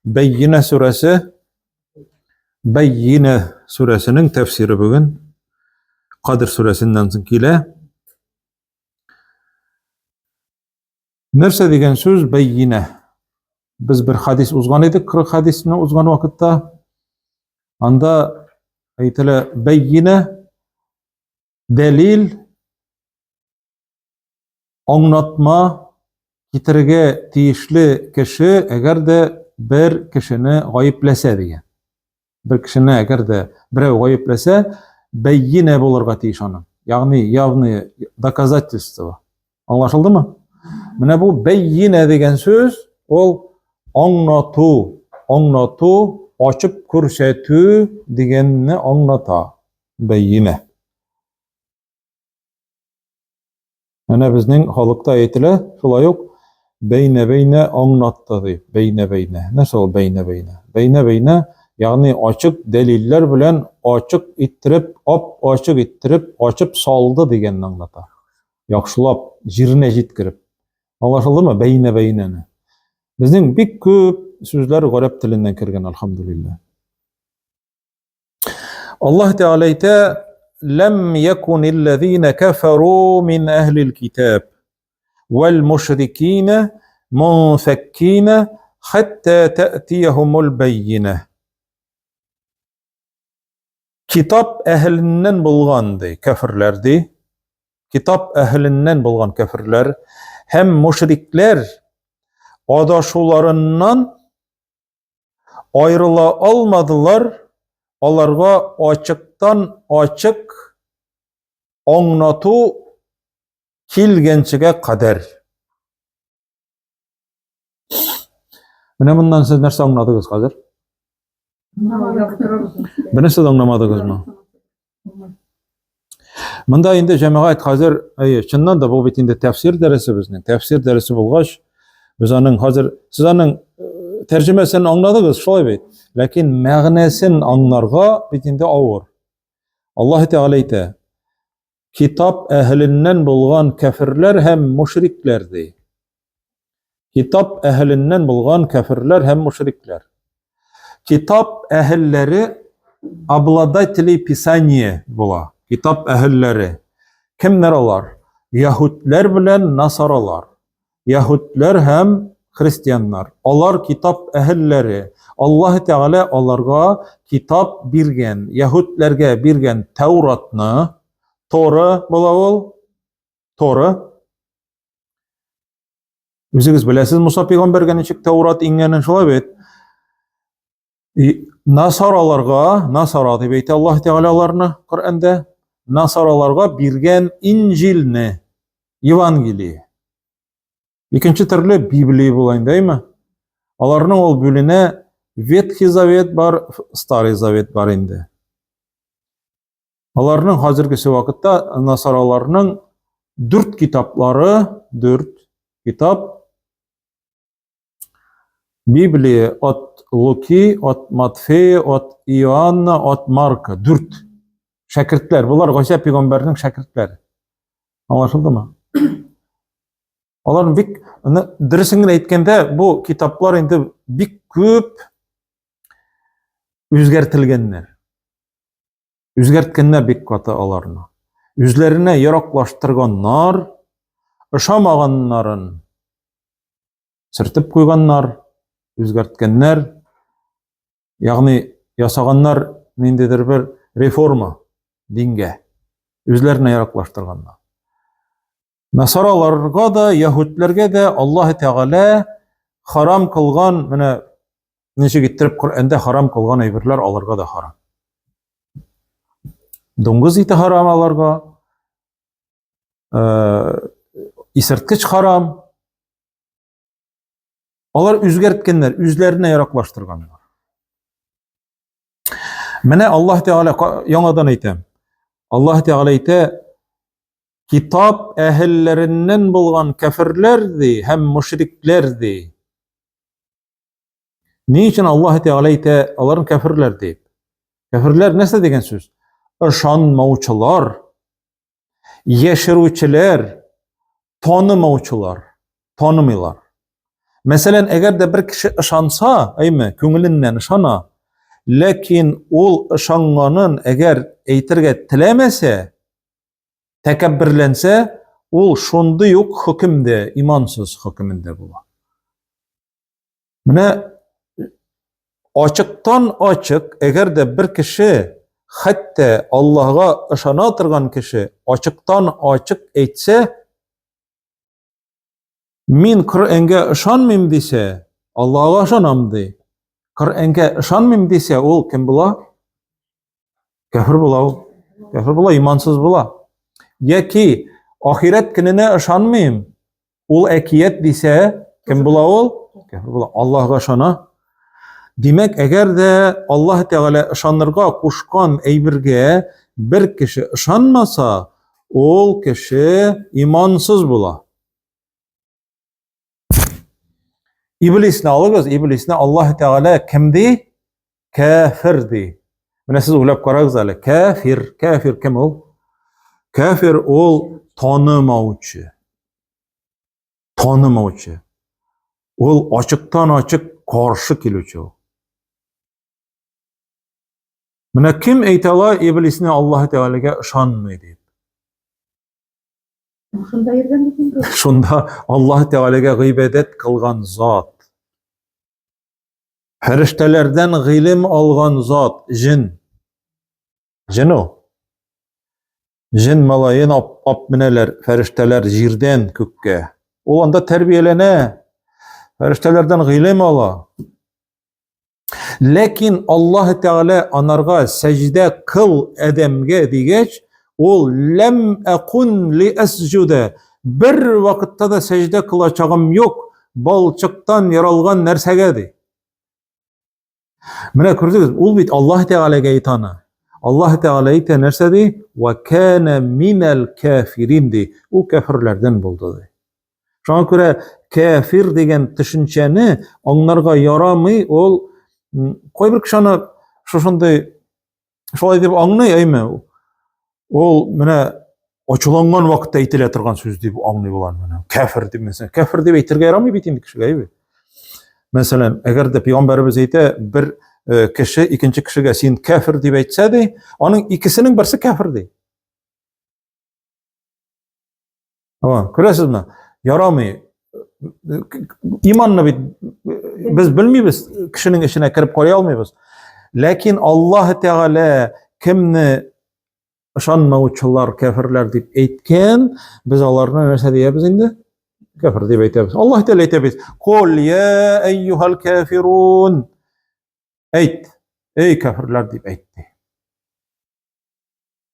Бәййинә сүрәсе Бәййинә сүрәсенең тәфсире бүген Кадр сүрәсеннән соң килә. Нәрсә дигән сүз бәййинә? Без бер хадис узган идек, 40 хадисне узган вакытта. Анда әйтелә бәййинә дәлил аңлатма китерергә тиешле кеше, әгәр дә бер кешене гаепләсә дигән. Бер кешене әгәр дә берәү гаепләсә, бәййинә булырга тиеш аның. Ягъни явные доказательства. Аңлашылдымы? Менә бу бәййинә дигән сүз ул аңлату, аңлату, ачып күрсәтү дигәнне аңлата. Бәййинә. Менә безнең халыкта әйтелә, шулай ук бәйнә-бәйнә аңлатты дип, бәйнә-бәйнә. Нәрсә ул бәйнә-бәйнә? Бәйнә-бәйнә, ягъни ачык дәлилләр белән ачык иттереп, ап-ачык иттереп, ачып салды дигәнне аңлата. Яхшылап, җиренә җиткереп. Аңлашылдымы бәйнә-бәйнәне? Безнең бик күп сүзләр гарәп теленнән кергән, альхамдулилла. Аллаһ Тәгалә әйтә, «Ләм якунилләзина кафару мин әһлил китаб вәл мушрикина мунфаккина хәтта тәтияһумул бәййинә». Китап әһеленнән булган ди, кәферләр ди. Китап әһеленнән булган кәферләр һәм мушрикләр адашуларыннан аерыла алмадылар, аларга ачыктан ачык аңлату килгәнчегә кадәр. Менә моннан сез нәрсә аңладыгыз хәзер? Бернәрсә дә аңламадыгызмы? Монда инде җәмәгать хәзер, әйе, чыннан да бу бит инде тәфсир дәресе безнең. Тәфсир дәресе булгач, без аның хәзер сез аның э, тәрҗемәсен аңладыгыз, шулай бит. Ләкин мәгънәсен аңларга бит инде авыр. Аллаһ Тәгалә әйтә: Китап әһеленнән булган кәферләр һәм мушрикләр ди. Китап әһеленнән булган кәферләр һәм мушрикләр. Китап әһелләре обладатели писания була. Китап әһелләре. Кемнәр алар? Яһүдләр белән насаралар. Яһүдләр һәм христианнар. Алар китап әһелләре. Аллаһ Тәгалә аларга китап биргән, яһүдләргә биргән Тәуратны, Тора була ул, Тора. Үзегез беләсез, Муса пәйгамбәргә ничек Тәурат иңгәнен, шулай бит? Насараларга, насара дип әйтә Аллаһ Тәгалә аларны Коръәндә, насараларга биргән Инҗилне, Евангелие. Икенче төрле Библия була инде, әйме? Аларның ул бүленә Ветхий Завет бар, Старый Завет бар инде. Аларның хәзергесе вакытта насараларның дүрт китаплары, дүрт китап Библия от Луки, от Матфея, от Иоанна, от Марка. Дүрт шәкертләр. Болар Гайсә пәйгамбәрнең шәкертләре. Аңлашылдымы? Аларның бик дөресен генә әйткәндә, бу китаплар инде бик күп үзгәртелгәннәр. Үзгәрткәннәр бик каты аларны. Үзләренә яраклаштырганнар, ошамаганнарын сөртеп куйганнар, үзгәрткәннәр. Ягъни ясаганнар ниндидер бер реформа дингә. Үзләренә яраклаштырганнар. Насараларга да, яһүдләргә дә Аллаһ Тәгалә харам кылган, менә ничек иттереп Коръәндә харам кылган әйберләр аларга да харам. Дуңгыз ите харам аларга, э, исерткеч харам. Алар үзгәрткәннәр, үзләренә яраклаштырганнар. Менә Аллаһ Тәгалә яңадан әйтәм. Аллаһ Тәгалә әйтә, Китап әһелләреннән булган кәферләр ди һәм мушрикләр ди. Ни өчен Аллаһ Тәгалә әйтә аларын кәферләр дип? Кәферләр нәрсә дигән сүз? Ышанмаучылар, яшерүчеләр, танымаучылар, танымыйлар. Мәсәлән, әгәр дә бер кеше ышанса, әйме, күңеленнән ышана, ләкин ул ышанганын әгәр әйтергә теләмәсә, тәкәбберләнсә, ул шундый ук хөкемдә, имансыз хөкемендә була. Менә ачыктан ачык, әгәр дә бер кеше, хәтта Аллаһга ышана торган кеше ачыктан ачык әйтсә, мин Коръәнгә ышанмыйм дисә, Аллаһга ышанам ди. Коръәнгә ышанмыйм дисә, ул кем була? Кәфер була ул. Кәфер була, имансыз була. Яки ахирәт көненә ышанмыйм, ул әкият дисә, кем була ул? Кәфер була. Аллаһга ышана. Димәк, әгәр дә Аллаһ Тәгалә ышанырга кушкан әйбергә бер кеше ышанмаса, ул кеше имансыз була. Иблисне алыгыз, иблисне Аллаһ Тәгалә кем ди? Кәфер ди. Менә сез уйлап карагыз әле. Кәфир, кәфир кем ул? Кәфир ул танымаучы. Танымаучы. Ул ачыктан ачык каршы килүче ул. Менә кем әйтә ала иблисне Аллаһ Тәгаләгә ышанмый дип? Шунда йөргән бит инде. Шунда Аллаһ Тәгаләгә гыйбадәт кылган зат. Фәрештәләрдән гыйлем алган зат, җен. Җен ул. Җен малаен ап, ап менәләр фәрештәләр җирдән күккә. Ул анда тәрбияләнә. Фәрештәләрдән гыйлем ала. Ләкин Аллаһ Тәгалә анарга сәҗдә кыл Адәмгә дигәч, ул ләм әкун ли әсҗүдә бер вакытта да сәҗдә кылачагым юк, балчыктан яралган нәрсәгә ди. Менә күрдегез, ул бит Аллаһ Тәгаләгә әйтә аны. Аллаһ Тәгалә әйтә нәрсә ди? Ва кана минәл кафирин ди. Ул кәферләрдән булды ди. Шуңа күрә кәфир дигән төшенчәне аңларга ярамый, ул кайбер кеше аны шушындый шулай дип аңлый, әйме? Ул менә ачуланган вакытта әйтелә торган сүз дип аңлый була менә. Кәфир дип мәсәлән, кәфир дип әйтергә ярамый бит инде кешегә, әйме? Мәсәлән, әгәр дә пәйгамбәребез әйтә, бер э, кеше икенче кешегә син кәфир дип әйтсә ди, аның икесенең берсе кәфир ди. Ама, күрәсезме? Ярамый. Иманны бит без белмибез, кешенең эченә кереп карый алмыйбыз. Ләкин Аллаһ Тәгалә кемне ышанмаучылар, кәферләр дип әйткән, без аларны нәрсә диябез инде? Кәфер дип әйтәбез. Аллаһ Тәгалә әйтә бит: "Кул я әйюһал кафирун". Әйт, эй кәферләр дип әйтте.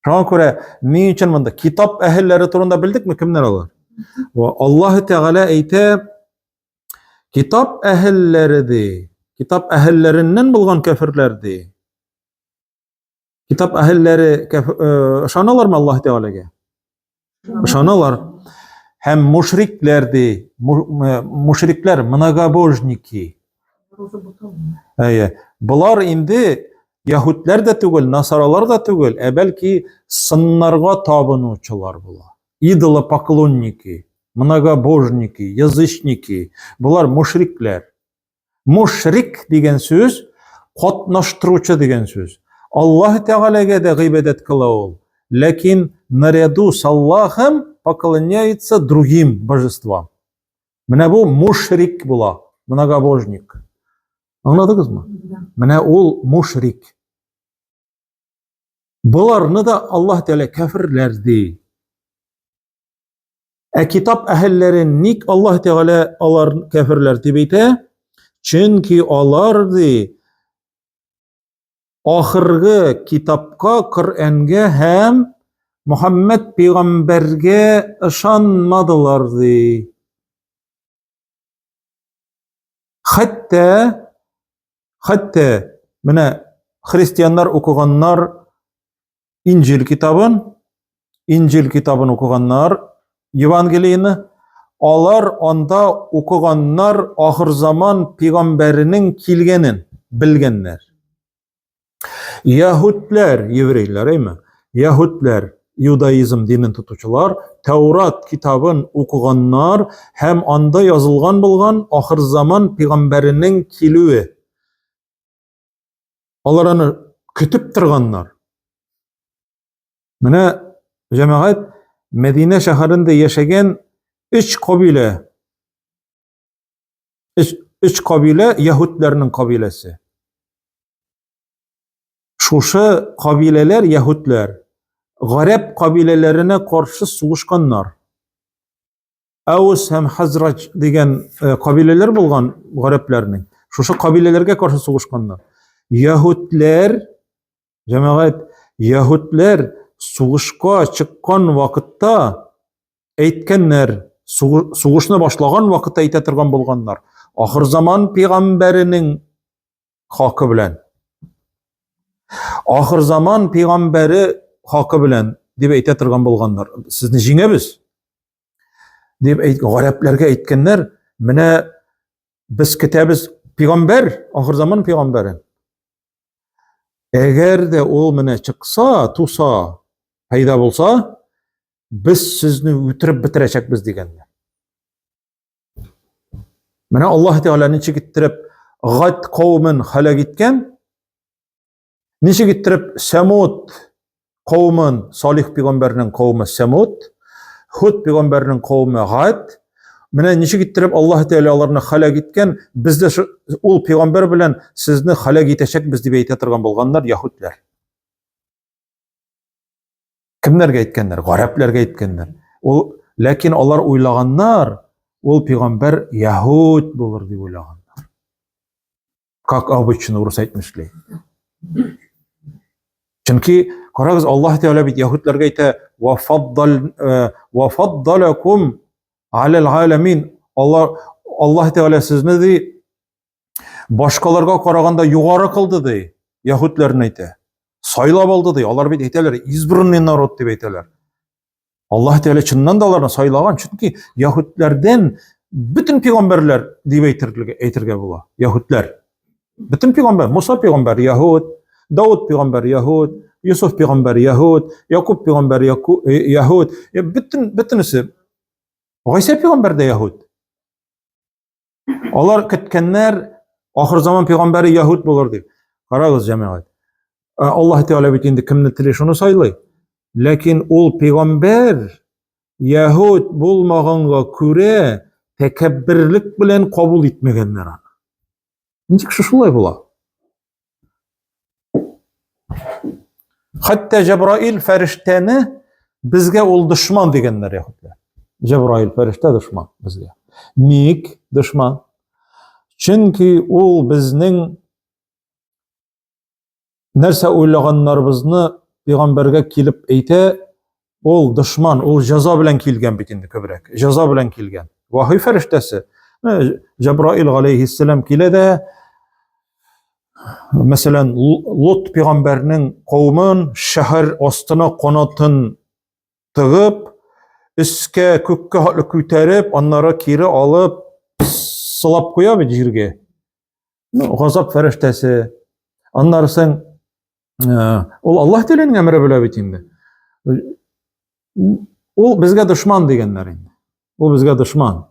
Шуңа күрә ни өчен монда китап әһелләре турында белдекме, кемнәр алар? Ва Аллаһ Тәгалә әйтә, китап әһелләре ди, китап әһелләреннән булган кәферләр ди. Китап әһелләре э, ышаналармы Аллаһ Тәгаләгә? Ышаналар. Һәм мушрикләр ди, э, мушрикләр, многобожники. Әйе. Болар инде яһүдләр дә түгел, насаралар да түгел, ә бәлки сыннарга табынучылар була. Идолопоклонники, многобожники, язычники. Болар мушрикләр. Мушрик дигән сүз катнаштыручы дигән сүз. Аллаһ Тәгаләгә дә гыйбадәт кыла ул. Ләкин наряду с Аллахом поклоняется другим божествам. Менә бу мушрик була, многобожник. Аңладыгызмы? Менә ул мушрик. Боларны да Аллаһ Тәгалә кәферләр ди. Ә китап әһелләре ник Аллаһ Тәгалә алар кәферләр дип әйтә? Чөнки алар ди ахыргы китапка, Коръәнгә һәм Мөхәммәд пәйгамбәргә ышанмадылар ди. Хәтта хәтта менә христианнар укыганнар Инҗил китабын, Инҗил китабын укыганнар, Евангелиены, алар анда укыганнар ахырзаман пәйгамбәренең килгәнен белгәннәр. Яһүдләр, еврейлар, әйме? Яһүдләр. иудаизм динен тотучылар, Тәурат китабын укыганнар һәм анда язылган булган ахыр заман пәйгамбәренең килүе. Алар аны көтеп торганнар. Менә җәмәгать Мәдинә шәһәрендә яшәгән өч кабилә өч, өч кабилә яһүдләрнең кабиләсе. Шушы кабиләләр яһүдләр гарәп кабиләләренә каршы сугышканнар. Әүс һәм Хазраҗ дигән э, кабиләләр булган гарәпләрнең. Шушы кабиләләргә каршы сугышканнар. Яһүдләр җәмәгать яһүдләр сугышка чыккан вакытта әйткәннәр, сугышны башлаган вакытта әйтә торган булганнар. Ахыр заман пәйгамбәренең хакы белән. Ахыр заман пәйгамбәре хакы белән дип әйтә торган булганнар. Сезне җиңәбез. Дип әйт, гарәпләргә әйткәннәр, менә без көтәбез пәйгамбәр, ахыр заман пәйгамбәрен. Әгәр дә ул менә чыкса, туса, пәйда булса, без сезне үтереп бетерәчәкбез дигәннәр. Менә Аллаһ Тәгалә ничек иттереп Гад кавемен һәлак иткән, ничек иттереп Сәмуд кавемен, Салих пәйгамбәрнең кавеме Сәмуд, Худ пәйгамбәрнең кавеме Гад, менә ничек иттереп Аллаһ Тәгалә аларны һәлак иткән, без дә ул пәйгамбәр белән сезне һәлак итәчәкбез дип әйтә торган булганнар яһүдләр. Кемнәргә әйткәннәр? Гарәпләргә әйткәннәр. Ул ләкин алар уйлаганнар, ул пәйгамбәр яһүд булыр дип уйлаганнар. Как обычно урыс әйтмешли. Чөнки карагыз, Аллаһ Тәгалә бит яһүдләргә әйтә: "Ва фаддал э, ва фаддалакум алал аламин". Аллаһ Аллаһ Тәгалә сезне ди башкаларга караганда югары кылды ди, яһүдләрне әйтә. Сайлап алды ди. Алар бит әйтәләр, избранный народ дип әйтәләр. Аллаһ Тәгалә чыннан да аларны сайлаган, чөнки яһүдләрдән бөтен пәйгамбәрләр дип әйтергә, әйтергә була. Яһүдләр. Бөтен пәйгамбәр, Муса пәйгамбәр яһүд, Давыт пәйгамбәр яһүд, Юсуф пәйгамбәр яһүд, Якуб пәйгамбәр яһүд, бөтен бөтенесе. Гайсә пәйгамбәр дә яһүд. Алар көткәннәр, ахыр заман пәйгамбәре яһүд булыр дип. Карагыз, җәмәгать. Аллаһ Тәгалә бит инде кемне тели, шуны сайлый. Ләкин ул пәйгамбәр яһүд булмаганга күрә тәкәбберлек белән кабул итмәгәннәр аны. Ничек шулай була? Хәтта Җәбраил фәрештәне безгә ул дошман дигәннәр яһүдләр. Җәбраил фәрештә дошман безгә. Ник дошман? Чөнки ул безнең нәрсә уйлаганнарыбызны пәйгамбәргә килеп әйтә, ул дошман, ул җәза белән килгән бит инде күбрәк. Җәза белән килгән. Вахи фәрештәсе Җәбраил галәйһиссәлам килә дә, мәсәлән, Лут пәйгамбәрнең кавымын шәһәр астына канатын тыгып, өскә, күккә хәтле күтәреп, аннары кире алып, сылап куя бит җиргә. Ну, газап фәрештәсе. Аннары соң ул Аллаһ Тәгаләнең әмере белә бит инде. Ул безгә дошман дигәннәр инде. Ул безгә дошман.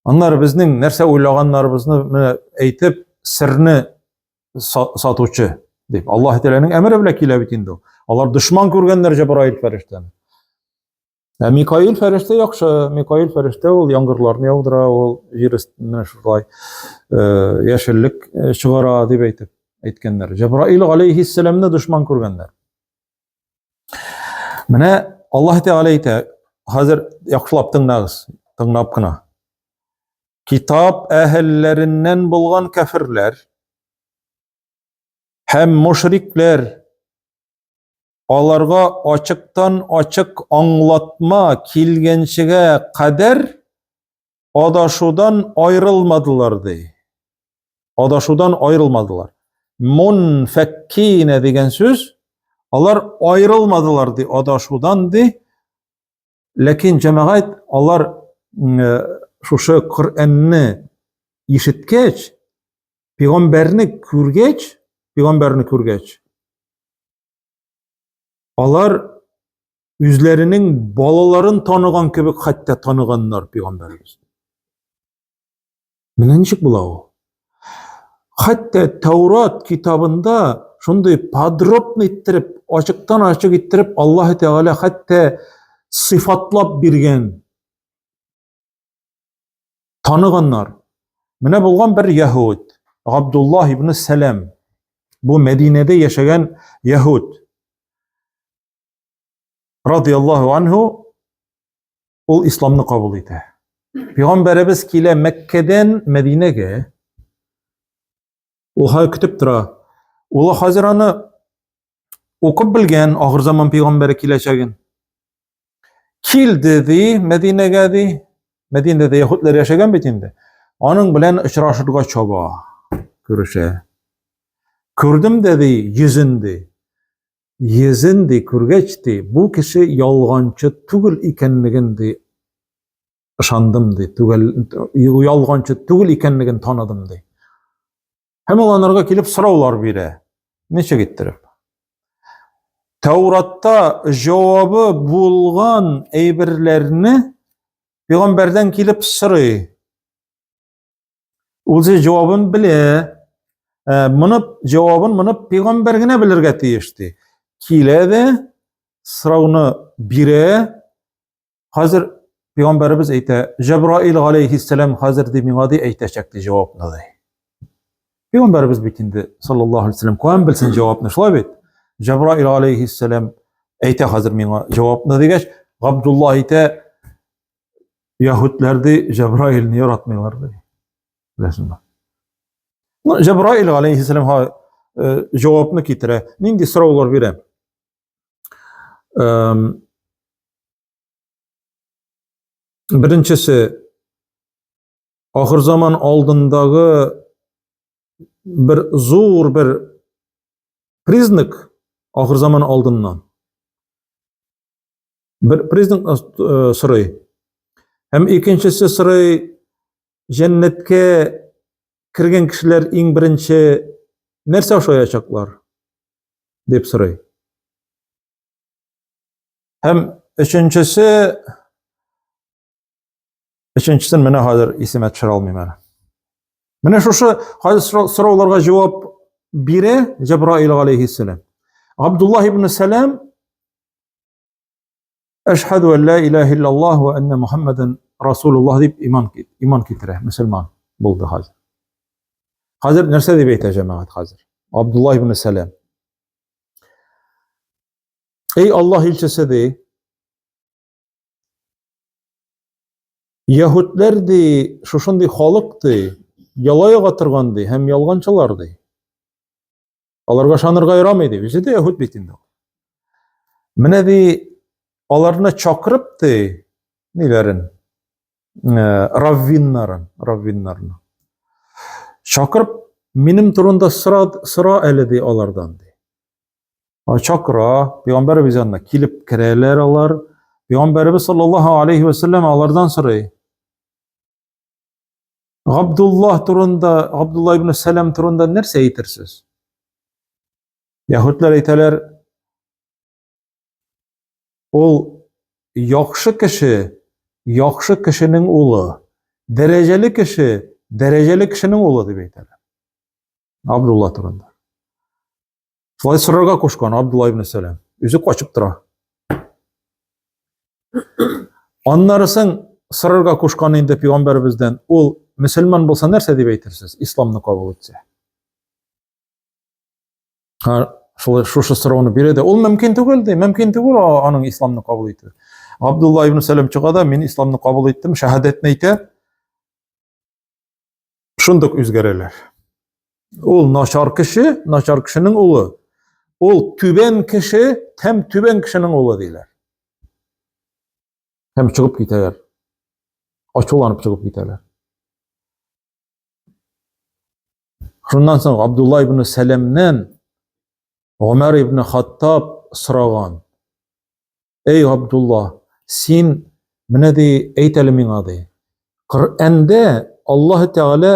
Аннары безнең нәрсә уйлаганнарыбызны менә әйтеп, серне сатучы дип. Аллаһ Тәгаләнең әмере белән килә бит инде ул. Алар дошман күргәннәр Җәбраил фәрештәне. Ә Микаил фәрештә яхшы. Микаил фәрештә ул яңгырларны яудыра, ул җир өстенә шулай э, яшеллек э, чыгара дип әйтеп әйткәннәр. Җәбраил галәйһиссәламны дошман күргәннәр. Менә Аллаһ Тәгалә әйтә, хәзер яхшылап тыңлагыз, тыңлап кына. Китап әһелләреннән булган кәферләр һәм мушрикләр аларга ачыктан-ачык аңлатма килгәнчегә кадәр адашудан аерылмадылар, ди. Адашудан аерылмадылар. Мунфәккинә дигән сүз, алар аерылмадылар, ди, адашудан, ди. Ләкин җәмәгать алар шушы Коръәнне ишеткәч, пәйгамбәрне күргәч, пәйгамбәрне күргәч, Алар Үзләренең балаларын таныган кебек хәтта таныганнар пәйгамбәребез. Менә ничек була ул? Хәтта Таурат китабында шундый подробно иттереп, ачыктан ачык иттереп Аллаһ Тәгалә хәтта сыйфатлап биргән. Таныганнар. Менә булган бер яһүд, Габдуллаһ ибн Сәлам. Бу Мәдинәдә яшәгән яһүд. Радияллаһу анһу ул исламны кабул итә. Пәйгамбәребез килә Мәккәдән Мәдинәгә. Ул хәзер көтеп тора. Ул хәзер аны укып белгән ахыр заман пәйгамбәре киләчәген. Килде ди Мәдинәгә ди. Мәдинәдә яһүдләр яшәгән бит инде. Аның белән очрашырга чаба. Күрешә. Күрдем дә ди, йөзен ди. Йөзен, ди, күргәч, ди, бу кеше ялганчы түгел икәнлеген, ди, ышандым, ди, түгел, ялганчы түгел икәнлеген таныдым, ди. Һәм ул анарга килеп сораулар бирә. Ничек иттереп? Тәуратта җавабы булган әйберләрне пәйгамбәрдән килеп сорый. Үзе җавабын белә. Ә, моны җавабын моны пәйгамбәр генә белергә тиеш ди. Килә дә сорауны бирә. Хәзер пәйгамбәребез әйтә, Җәбраил галәйһиссәлам хәзер ди миңа ди әйтәчәк ди җавапны ди. Пәйгамбәребез бит инде саллаллаһу алейһи вәсәлләм каян белсен җавапны, шулай бит? Җәбраил галәйһиссәлам әйтә хәзер миңа җавапны дигәч, Габдулла әйтә, Яһүдләр ди, Җәбраилне яратмыйлар ди. Беләсеңме? Ну, Җәбраил алейхиссалам э, җавапны китерә. Нинди сораулар бирә? Беренчесе, ахыр заман алдындагы бер зур бер признак ахыр заман алдыннан. Бер признак э, сорый. Һәм икенчесе сорый, җәннәткә кергән кешеләр иң беренче нәрсә ашаячаклар? дип сорый. Һәм өченчесе өченчесен менә хәзер исемә төшерә алмыйм әле. Менә шушы хәзер сорауларга җавап бирә Җәбраил алейһиссәлам. Абдуллаһ ибн Сәлам Әшһәду ан ла илаһа иллаллаһ ва анна Мухаммадан расулуллаһ дип иман иман китерә, мөселман булды хәзер. Хәзер нәрсә дип әйтә җәмәгать хәзер? Абдуллаһ ибн Сәлам. Эй Аллаһ илчесе ди, Яһүдләр ди, шушындый халык ди, яла яга торган ди һәм ялганчылар ди. Аларга ышанырга ярамый ди. Үзе дә яһүд бит инде. Менә ди, аларны чакырып ди, ниләрен, э, раввиннарын, раввиннарны. Чакырып, минем турында сора, сора әле ди алардан ди. Чакыра, пәйгамбәребез янына килеп керәләр алар. Пәйгамбәребез саллаллаһу алейхи ва сәлләм алардан сорый. Габдуллаһ турында, Габдулла ибн Сәлам турында нәрсә әйтерсез? Яһүдләр әйтәләр, ул яхшы кеше, яхшы кешенең улы, дәрәҗәле кеше, дәрәҗәле кешенең улы дип әйтәләр. Абдулла турында. Шулай сорарга кушкан Абдулла ибн Сәлам. Үзе качып тора. Аннары соң сорарга кушкан инде пәйгамбәребездән, ул мөселман булса нәрсә дип әйтерсез, исламны кабул итсә? Ха, шулай шушы сорауны бирә дә, ул мөмкин түгел ди, мөмкин түгел аның исламны кабул итү. Абдулла ибн Сәлам чыга да, мин исламны кабул иттем, шәһадәтне әйтә. Шундук үзгәрәләр. Ул начар кеше, начар кешенең улы. Ул түбән кеше, һәм түбән кешенең улы диләр. Һәм чыгып китәләр. Ачуланып чыгып китәләр. Шуннан соң Абдулла ибн Сәләмнән Гомәр ибн Хаттаб сораган. Эй, Абдулла, син менә ди, әйт әле миңа ди. Коръәндә Аллаһ Тәгалә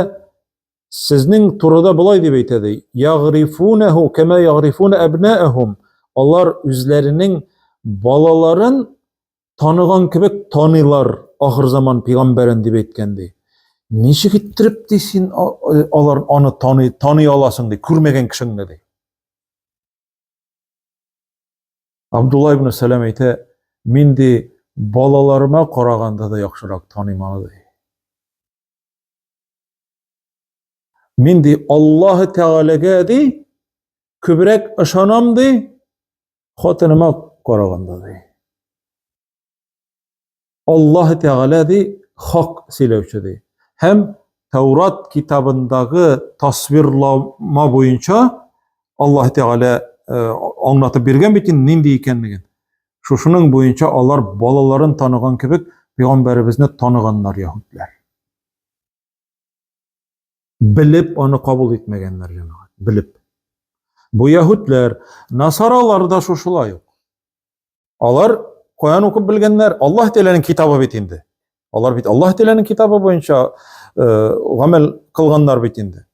сезнең турыда болай дип әйтә ди. Ягрифунаху кама ягрифуна абнаахум. Алар үзләренең балаларын таныган кебек таныйлар ахыр заман пәйгамбәрен дип әйткән ди. Ничек иттереп ди син алар аны таный, таный аласың ди, күрмәгән кешеңне ди. Абдулла ибн Сәлам әйтә, мин ди балаларыма караганда да яхшырак таныйм аны ди. Мин ди Аллаһы Тәгаләгә ди күбрәк ышанам ди, хатыныма караганда ди. Аллаһ Тәгалә ди хак сөйләүче ди. Һәм Таурат китабындагы тасвирлама буенча Аллаһ Тәгалә э, аңлатып биргән бит инде нинди икәнлеген. Шушының буенча алар балаларын таныган кебек пәйгамбәребезне таныганнар яһүдләр. Белеп аны кабул итмәгәннәр җәмәгать, белеп. Бу яһүдләр, насаралар да шушылай ук. Алар каян укып белгәннәр? Аллаһ Тәгаләнең китабы бит инде. Алар бит Аллаһ Тәгаләнең китабы буенча э, гамәл кылганнар бит инде.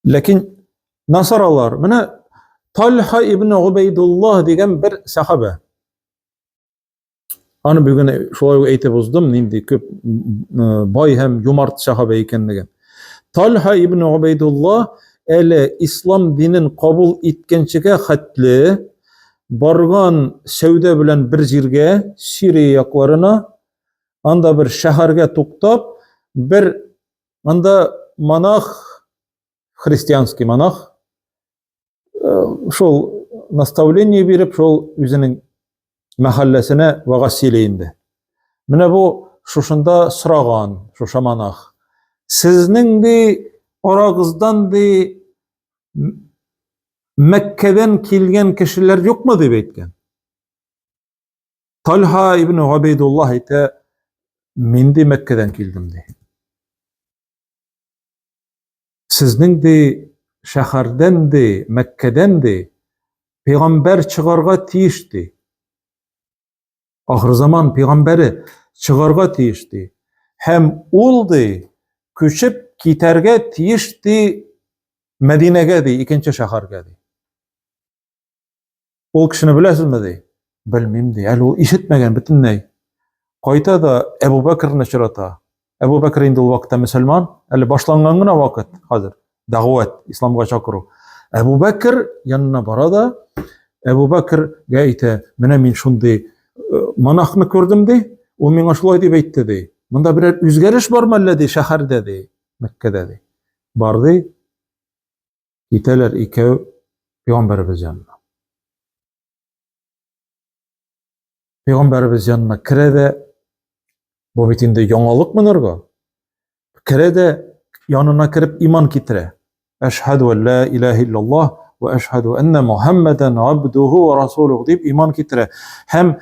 Ләкин насаралар, менә Тальха ибн Губайдуллаһ дигән бер сахаба. Аны бүген шулай ук әйтеп уздым, нинди күп бай һәм юмарт сахаба икәнлеген. Тальха ибн Убайдулла әле ислам динен кабул иткәнчегә хәтле барган сәүдә белән бер җиргә, Сирия якларына, анда бер шәһәргә туктап, бер анда монах, христианский монах, шул наставление биреп, шул үзенең мәхәлләсенә вәгазь сөйли инде. Менә бу шушында сораган, шушы монах. Сезнең ди арагыздан ди Мәккәдән килгән кешеләр юкмы дип әйткән. Тальха ибн Габидуллаһ әйтә, мин ди Мәккәдән килдем ди. Сезнең ди шәһәрдән ди, Мәккәдән ди пәйгамбәр чыгарга тиеш ди. Ахыр заман пәйгамбәре чыгарга тиеш ди. Һәм ул ди күчеп китәргә тиеш ди Мәдинәгә ди, икенче шәһәргә ди. Ул кешене беләсезме ди? Белмим ди. Әле ул ишетмәгән бөтенләй. Кайта да Әбу Бәкрне очрата. Әбу Бәкр инде ул вакытта мөселман, әле башланган гына вакыт хәзер. Дәгъват, исламга чакыру. Әбу Бәкр янына бара да, Әбу Бәкргә әйтә, менә мин шундый э, монахны күрдем ди, ул миңа шулай дип әйтте ди. Монда берәр үзгәреш бармы әллә ди шәһәрдә ди, Мәккәдә ди. Бар ди. Китәләр икәү пәйгамбәребез янына. Пәйгамбәребез янына керә дә, бу бит инде яңалык монарга. Керә дә янына кереп иман китерә. Әшһәду ан ла илаһа иллаллаһ ва әшһәду анна Мухаммадан абдуху ва расулуһу дип иман китерә. Һәм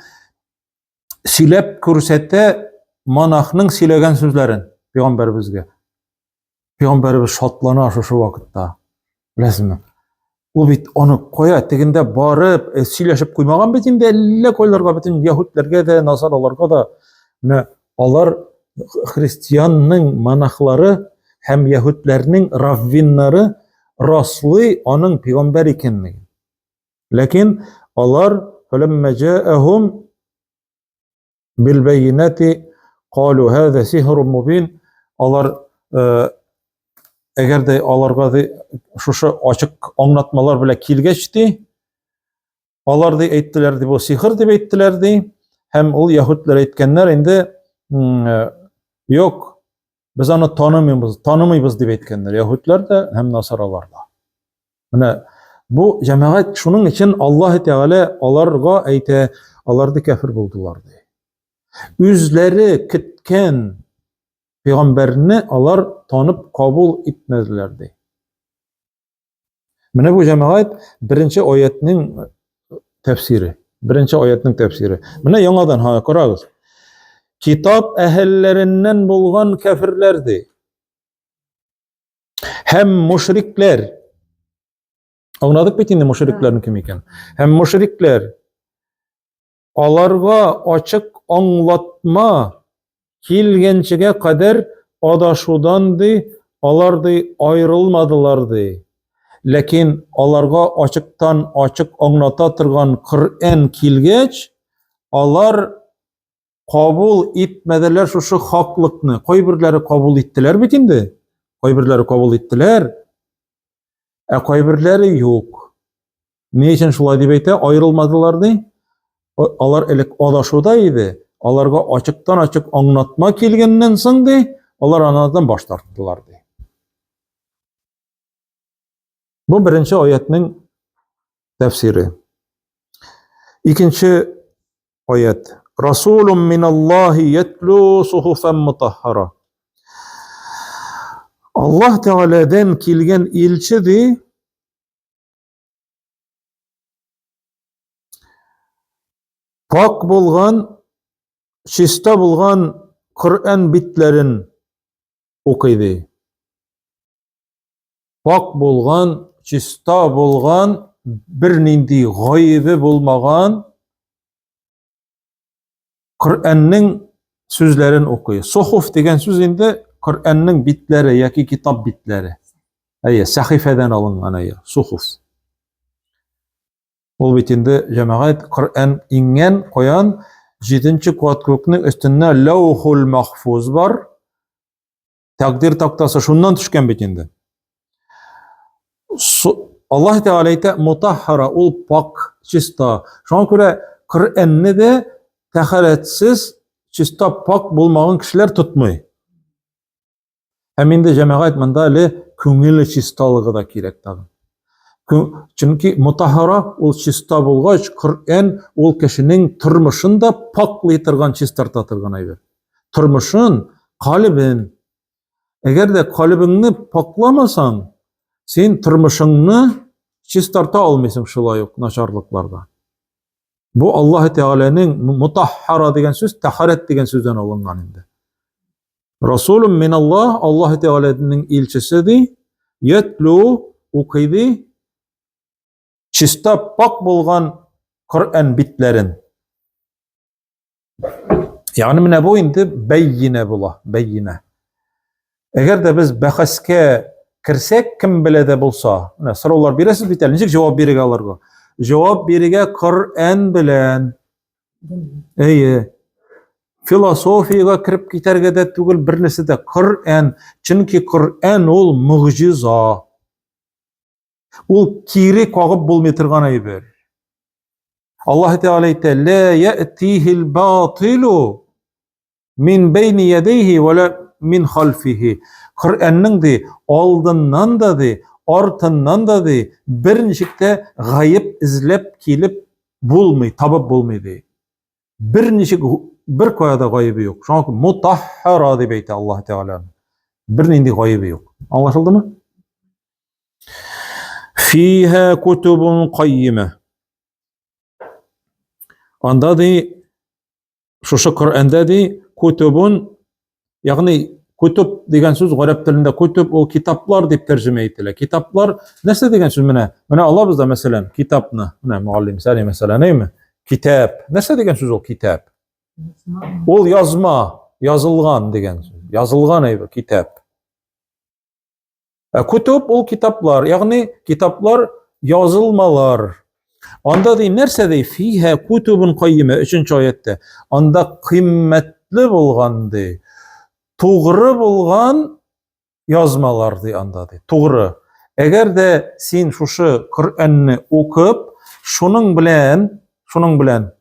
сөйләп күрсәтә монахның сөйләгән сүзләрен пәйгамбәребезгә. Пәйгамбәребез шатлана шушы вакытта. Беләсезме? Ул бит аны кая тегендә барып э, сөйләшеп куймаган бит инде әллә кайларга бөтен яһүдләргә дә, насараларга да. Менә алар христианның монахлары һәм яһүдләрнең раввиннары раслый аның пәйгамбәр икәнлеген. Ләкин алар фәләммә җаәһум билбәйинәти калу һәзә сихрун мубин алар э, әгәр дә аларга ди шушы ачык аңлатмалар белән килгәч ди алар ди әйттеләр ди бу сихер дип әйттеләр ди һәм ул яһүдләр әйткәннәр инде э, юк без аны танымыйбыз танымыйбыз дип әйткәннәр яһүдләр дә һәм насаралар да Менә бу җәмәгать шуның өчен Аллаһ Тәгалә аларга әйтә, алар да кәфер булдылар ди. Үзләре көткән пәйгамбәрне алар танып кабул итмәделәр ди. Менә бу җәмәгать беренче аятның тәфсире. Беренче аятның тәфсире. Менә яңадан ха карагыз. Китап әһелләреннән булган кәферләр ди. Һәм мушрикләр. Аңладык бит инде мушрикләрнең кем икән. Һәм мушрикләр аларга ачык аңлатма килгәнчегә кадәр адашудан ди, алар ди аерылмадылар ди. Ләкин аларга ачыктан ачык аңлата торган Коръән килгәч, алар кабул итмәделәр шушы хаклыкны. Кайберләре кабул иттеләр бит инде. Кайберләре кабул иттеләр, ә кайберләре юк. Ни өчен шулай дип әйтә? Аерылмадылар ди. Алар элек адашуда иде. Аларга ачыктан-ачык аңлатма килгәннән соң ди, алар анадан баш тарттылар ди. Бу беренче аятның тәфсире. Икенче аят. Расулум миналлаһи ятлу сухуфан мутаххара. Аллаһ Тәгаләдән килгән илче ди, Пак булган, чиста булган Коръән битләрен укый ди. Пак булган, чиста булган, бернинди гаебе булмаган Коръәннең сүзләрен укый. Сухуф дигән сүз инде Коръәннең битләре яки китап битләре. Әйе, сәхифәдән алынган әйе, сухуф. Ул бит инде җәмәгать Коръән иңгән каян? Җиденче кат күкнең өстендә Ләүхул Махфуз бар. Тәкъдир тактасы шуннан төшкән бит инде. Аллаһ Тәгалә әйтә, мутаххара, ул пак, чиста. Шуңа күрә Коръәнне дә тәһарәтсез, чиста, пак булмаган кешеләр тотмый. Һәм инде җәмәгать монда әле күңел чисталыгы да кирәк тагын. Чөнки мутахара ул чиста булгач, Коръән ул кешенең тормышын да паклый торган, чистарта торган әйбер. Тормышын, калебен. Әгәр дә калебеңне пакламасаң, син тормышыңны чистарта алмыйсың шулай ук начарлыклардан. Бу Аллаһ Тәгаләнең мутаххара дигән сүз тәһарәт дигән сүздән алынган инде. Расулум мин Аллаһ, Аллаһ Тәгаләнең илчесе ди, ятлу укый ди, чиста пак булган Коръән битләрен. Ягъни менә бу инде бәйинә була, бәйинә. Әгәр дә без бәхәскә керсәк, кем белә дә булса, менә сораулар бирәсез бит әле, ничек җавап бирергә аларга? Җавап бирергә Коръән белән. Әйе. Философиягә кереп китәргә дә түгел, бер нәрсә дә Коръән, чөнки Коръән ул могҗиза. Ул кире кагып булмый торган әйбер. Аллаһ Тәгалә әйтә: "Ла я'тихил батилу мин бәйни ядәйһи ва ла мин халфихи". Коръәннең ди алдыннан да ди, артыннан да ди берничек тә гаеп эзләп килеп булмый, табып булмый ди. Берничек бер кая да гаебе юк. Шуңа күрә мутаххара дип әйтә Аллаһ Тәгалә. Бернинди гаебе юк. Аңлашылдымы? Фиһа кутубун каййима. Анда ди шушы Коръәндә ди кутубун, ягъни кутуб дигән сүз гарәп телендә кутуб ул китаплар дип тәрҗемә ителә. Китаплар нәрсә дигән сүз менә? Менә алабыз да мәсәлән китапны. Менә мөгаллим сәли мәсәлән, әйме? Китап. Нәрсә дигән сүз ул китап? Ул язма, язылган дигән сүз. Язылган әйбер, китап. Ә кутуб ул китаплар, ягъни китаплар язылмалар. Анда ди нәрсә ди? Фиһә кутубун каййима 3 аятта. Анда кыйммәтле булган ди. Тугры булган язмалар ди анда ди. Тугры. Әгәр дә син шушы Коръәнне укып, шуның белән, шуның белән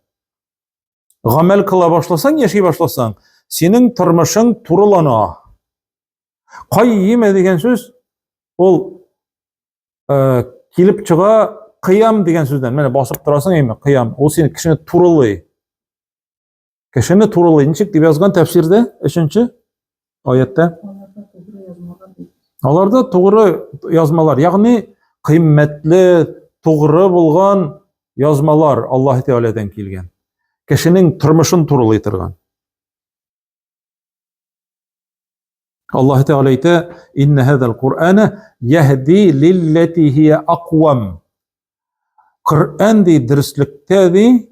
гамәл кыла башласаң, яши башласаң, синең тормышың турылана. Каййиме дигән сүз ул э, килеп чыга кыям дигән сүздән. Менә басып торасың әйме, кыям. Ул сине кешене турылый. Кешене турылый. Ничек дип язган тәфсирдә, өченче аятта? Аларда тугры язмалар, ягъни кыйммәтле, тугры булган язмалар Аллаһ Тәгаләдән килгән. Кешенең тормышын турылый торган. Аллаһ Тәгалә әйтә, "Инна һазал Куръана яһди лиллати һия аквам." Коръән ди дөреслектә ди,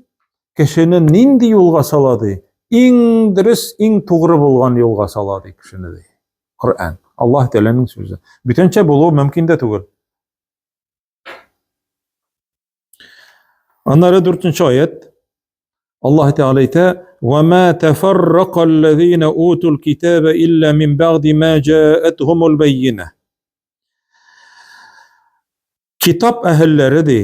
кешене нинди юлга сала ди? Иң дөрес, иң тугры булган юлга сала ди кешене ди. Коръән, Аллаһ Тәгаләнең сүзе. Бүтәнчә булуы мөмкин дә түгел. Аннары дүртенче аят. Аллаһ Тәгалә әйтә: "Ва ма тафаррака аллазина утул китаба илля мин бәгъди ма җаатһумул баййина". Китап әһелләре ди.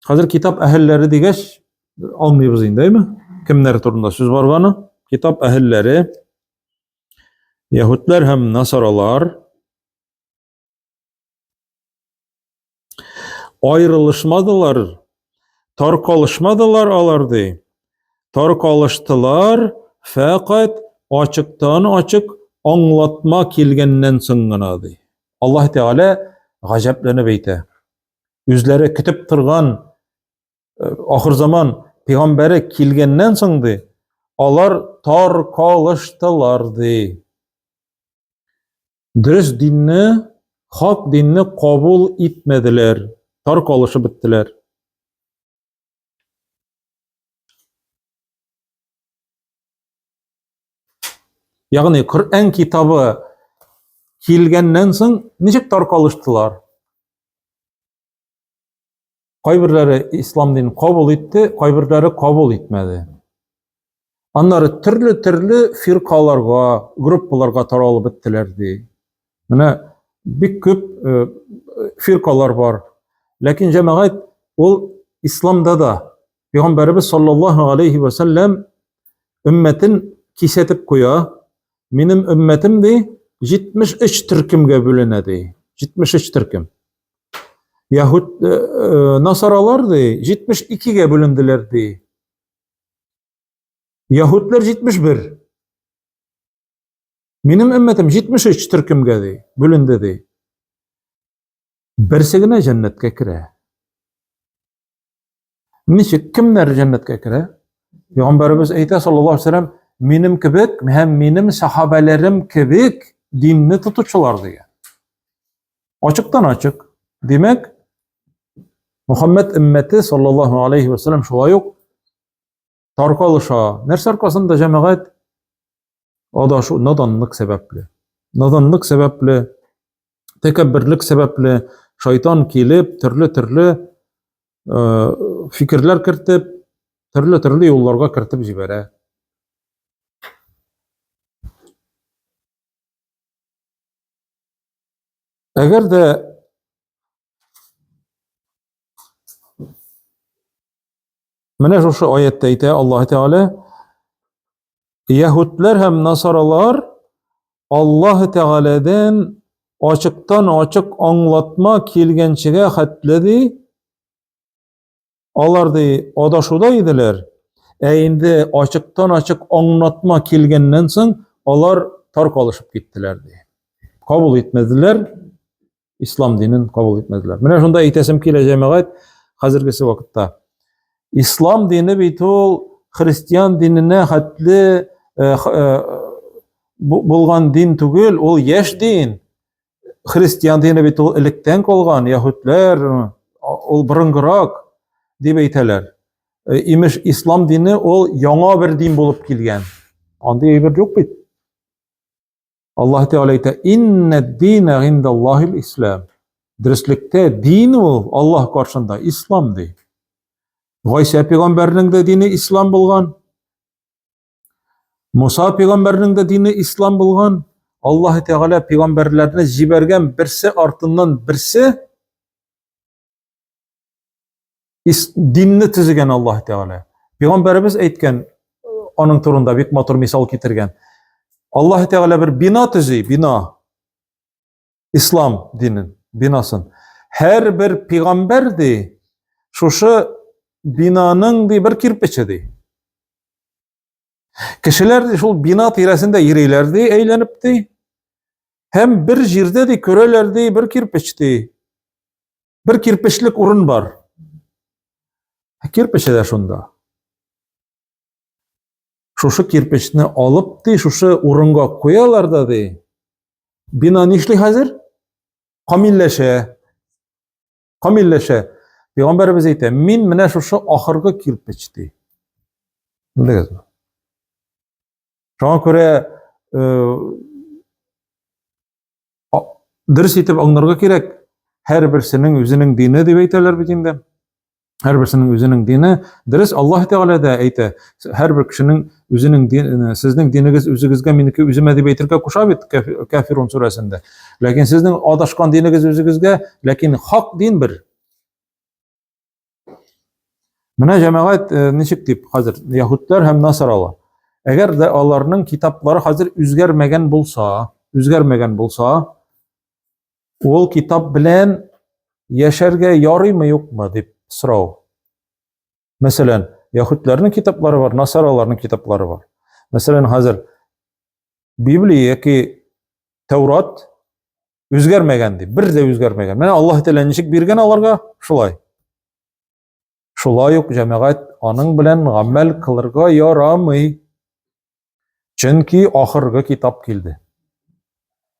Хәзер китап әһелләре дигәч, аңлыйбыз инде, әйме? Кемнәр турында сүз барганы? Китап әһелләре яһүдләр һәм насаралар Аерылышмадылар, таркалышмадылар алар ди. Таркалыштылар, фәкать ачыктан ачык аңлатма килгәннән соң гына ди. Аллаһ Тәгалә гаҗәпләнеп әйтә. Үзләре көтеп торган э, ахыр заман пәйгамбәре килгәннән соң ди, алар таркалыштылар ди. Дөрес динне, хак динне кабул итмәделәр, таркалышып беттеләр. Ягъни Коръән китабы килгәннән соң ничек таркалыштылар? Кайберләре ислам динен кабул итте, кайберләре кабул итмәде. Аннары төрле-төрле фиркаларга, группаларга таралып беттеләр ди. Менә бик күп э, фиркалар бар. Ләкин җәмәгать ул исламда да Пәйгамбәребез саллаллаһу алейхи ва сәлләм өммәтен кисәтеп куя. Минем өммәтем ди 73 төркемгә бүленә ди. 73 төркем. Яһүд э, э, насаралар ди 72-гә бүленделәр ди. Яһүдләр 71. Минем өммәтем 73 төркемгә ди, бүленде ди. Берсе генә җәннәткә керә. Ничек кемнәр җәннәткә керә? Пәйгамбәребез әйтә саллаллаһу алейһи вәсәлләм, минем кебек һәм минем сахабәләрем кебек динне тотучылар дигән. Ачыктан ачык. Димәк, Мөхәммәд өммәте саллаллаһу алейһи вәсәлләм шулай ук таркалыша. Нәрсә аркасында җәмәгать адашу, наданлык сәбәпле. Наданлык сәбәпле, тәкәбберлек сәбәпле шайтан килеп, төрле-төрле э, фикерләр кертеп, төрле-төрле юлларга кертеп җибәрә. Әгәр дә менә шушы аятта әйтә Аллаһ Тәгалә, Яһүдләр һәм насаралар Аллаһ Тәгаләдән ачыктан ачык аңлатма килгәнчегә хәтле ди, алар ди адашуда иделәр, ә инде ачыктан ачык аңлатма килгәннән соң алар таркалышып киттеләр ди. Кабул итмәделәр, ислам динен кабул итмәделәр. Менә шунда әйтәсем килә, җәмәгать, хәзергесе вакытта. Ислам дине бит ул христиан диненә хәтле э, э, булган дин түгел, ул яшь дин. Христиан дине бит ул электән калган, яһүдләр, ул борынгырак дип әйтәләр. Э, имеш, ислам дине ул яңа бер дин булып килгән. Андый әйбер юк бит. Аллаһ Тәгалә әйтә, "Инна дина индаллаһил ислам". Дөреслектә дин ул Аллаһ каршында ислам ди. Гайсә пәйгамбәрнең дә дине ислам булган. Муса пәйгамбәрнең дә дине ислам булган. Аллаһ Тәгалә пәйгамбәрләрне җибәргән берсе артыннан берсе динне төзегән Аллаһ Тәгалә. Пәйгамбәребез әйткән, аның турында бик матур мисал китергән. Аллаһ Тәгалә бер бина төзи, бина. Ислам динен, бинасын. Һәрбер пәйгамбәр ди, шушы бинаның ди бер кирпече ди. Кешеләр ди шул бина тирәсендә йөриләр ди, әйләнеп ди. Һәм бер җирдә ди күрәләр ди бер кирпеч ди. Бер кирпечлек урын бар. Кирпече дә шунда. Шушы кирпечне алып ди, шушы урынга куялар да ди. Бина нишли хәзер? Камилләшә. Камилләшә. Пәйгамбәребез әйтә, мин менә шушы ахыргы кирпеч ди. Белдегезме? Шуңа күрә э, дөрес итеп аңларга кирәк. Һәрберсенең үзенең дине дип әйтәләр бит инде. Һәрберсенең үзенең дине. Дөрес, Аллаһ Тәгалә дә әйтә, һәрбер кешенең үзенең дине, сезнең динегез үзегезгә, минеке үземә дип әйтергә куша бит Кафирун сүрәсендә. Ләкин сезнең адашкан динегез үзегезгә, ләкин хак дин бер. Менә җәмәгать э, ничек дип хәзер яһүдләр һәм насаралар. Әгәр дә аларның китаплары хәзер үзгәрмәгән булса, үзгәрмәгән булса, Ул китап белән яшәргә ярыймы юкмы дип сорау. Мәсәлән, яһүдләрнең китаплары бар, насараларның китаплары бар. Мәсәлән, хәзер Библия яки Тәурат үзгәрмәгән ди, бер дә үзгәрмәгән. Менә Аллаһ Тәгалә ничек биргән аларга, шулай. Шулай ук җәмәгать аның белән гамәл кылырга ярамый. Чөнки ахыргы китап килде.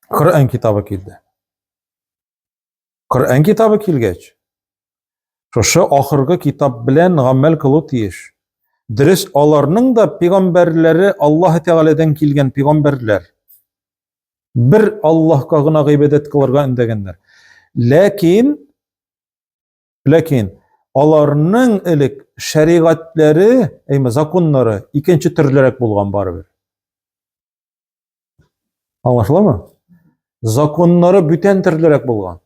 Коръән китабы килде. Коръән китабы килгәч, шушы ахыргы китап белән гамәл кылу тиеш. Дөрес, аларның да пәйгамбәрләре Аллаһ Тәгаләдән килгән пәйгамбәрләр. Бер Аллаһка гына гыйбадәт кылырга өндәгәннәр. Ләкин Ләкин аларның элек шәригатьләре, әйме, законнары икенче төрлерәк булган барыбер. Аңлашыламы? Законнары бүтән төрлерәк булган.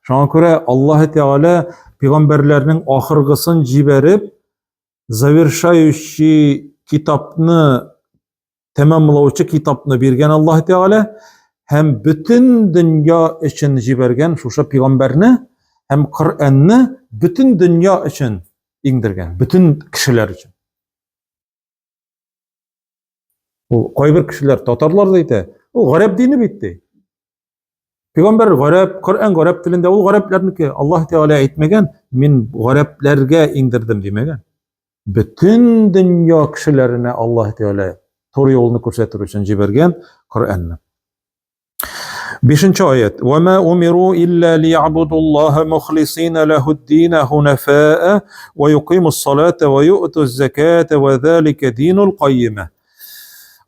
Шуңа күрә Аллаһ Тәгалә пәйгамбәрләрнең ахыргысын җибәреп, завершающий китапны тәмамлаучы китапны биргән Аллаһ Тәгалә һәм бөтен дөнья өчен җибәргән шушы пәйгамбәрне һәм Коръәнне бөтен дөнья өчен иңдергән, бөтен кешеләр өчен. Ул кайбер кешеләр татарлар да әйтә, ул гарәп дине бит ди. Пәйгамбәр гарәп, Коръән гарәп телендә, ул гарәпләрнеке. Аллаһ Тәгалә әйтмәгән, мин гарәпләргә иңдердем димәгән. Бөтен дөнья кешеләренә Аллаһ Тәгалә туры юлны күрсәтер өчен җибәргән Коръәнне. Бишенче аят. Ва ма умиру илля лиябудуллаһа мухлисина лахуд-дина хунафаа ва юкимус салата ва ю'туз заката ва залика динул каййима.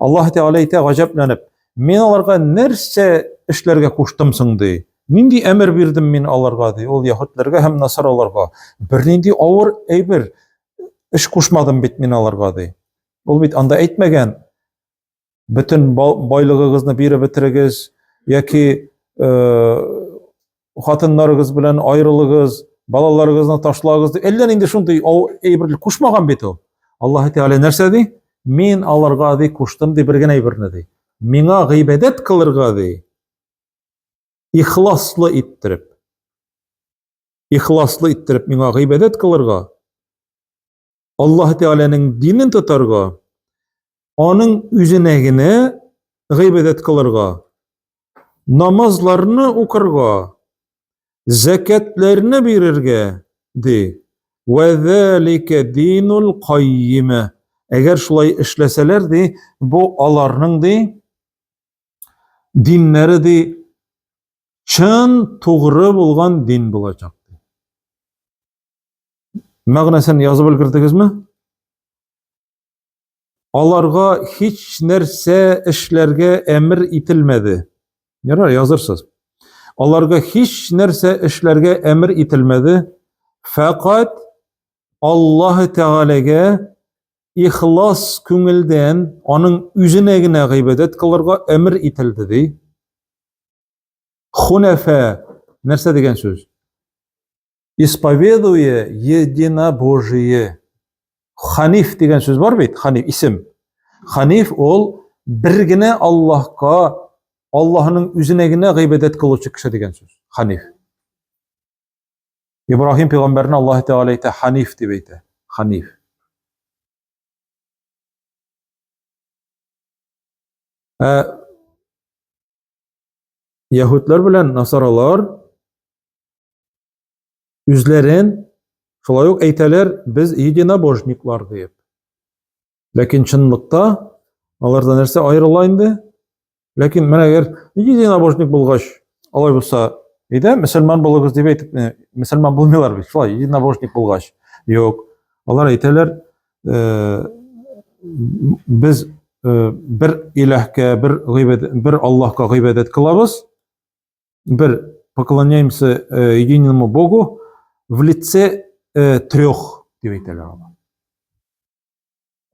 Аллаһ Тәгалә әйтә гаҗәпләнеп, Мин аларга нәрсә эшләргә куштым соң, ди? Нинди әмер бирдем мин аларга, ди, ул яһүдләргә һәм насараларга? Бернинди авыр әйбер эш кушмадым бит мин аларга, ди. Ул бит анда әйтмәгән, бөтен байлыгыгызны биреп бетерегез яки э, хатыннарыгыз белән аерылыгыз, балаларыгызны ташлагыз дип, әллә нинди шундый әйберләр кушмаган бит ул. Аллаһ Тәгалә нәрсә ди? Мин аларга ди куштым ди бер генә әйберне ди. Миңа гыйбадәт кылырга ди. Ихласлы иттереп. Ихласлы иттереп миңа гыйбадәт кылырга. Аллаһ Тәгаләнең динен тотарга, аның үзенә генә гыйбадәт кылырга, намазларны укырга, зәкәтләрне бирергә, ди. Вә залика динул каййима. Әгәр шулай эшләсәләр, ди, бу аларның ди диннәре ди чын тугры булган дин булачак. Мәгънәсен язып өлгердегезме? Аларга һич нәрсә эшләргә әмер ителмәде. Ярар, язырсыз. Аларга һич нәрсә эшләргә әмер ителмәде. Фәкать Аллаһ Тәгаләгә ихлас күңелдән аның үзенә генә гыйбадәт кылырга әмер ителде, ди. Хунафа нәрсә дигән сүз? Исповедуя единобожие. Ханиф дигән сүз бар бит, ханиф исем. Ханиф ул бер генә Аллаһка, Аллаһның үзенә генә гыйбадәт кылучы кеше дигән сүз. Ханиф. Ибраһим пәйгамбәрне Аллаһ Тәгалә әйтә Ханиф дип әйтә. Ханиф. Ә яһүдләр белән насаралар үзләрен шулай ук әйтәләр, без единобожниклар диеп. Ләкин чынлыкта аларда нәрсә аерыла инде? Ләкин менә әгәр единобожник булгач, алай булса, әйдә, мөселман булыгыз дип әйтеп, э, мөселман булмыйлар бит, шулай, единобожник булгач. Юк. Алар әйтәләр, э, без э, бер иләһкә, бер гыйбадәт, бер Аллаһка гыйбадәт кылабыз, бер поклоняемся э, единому Богу в лице трех дип әйтәләр алар.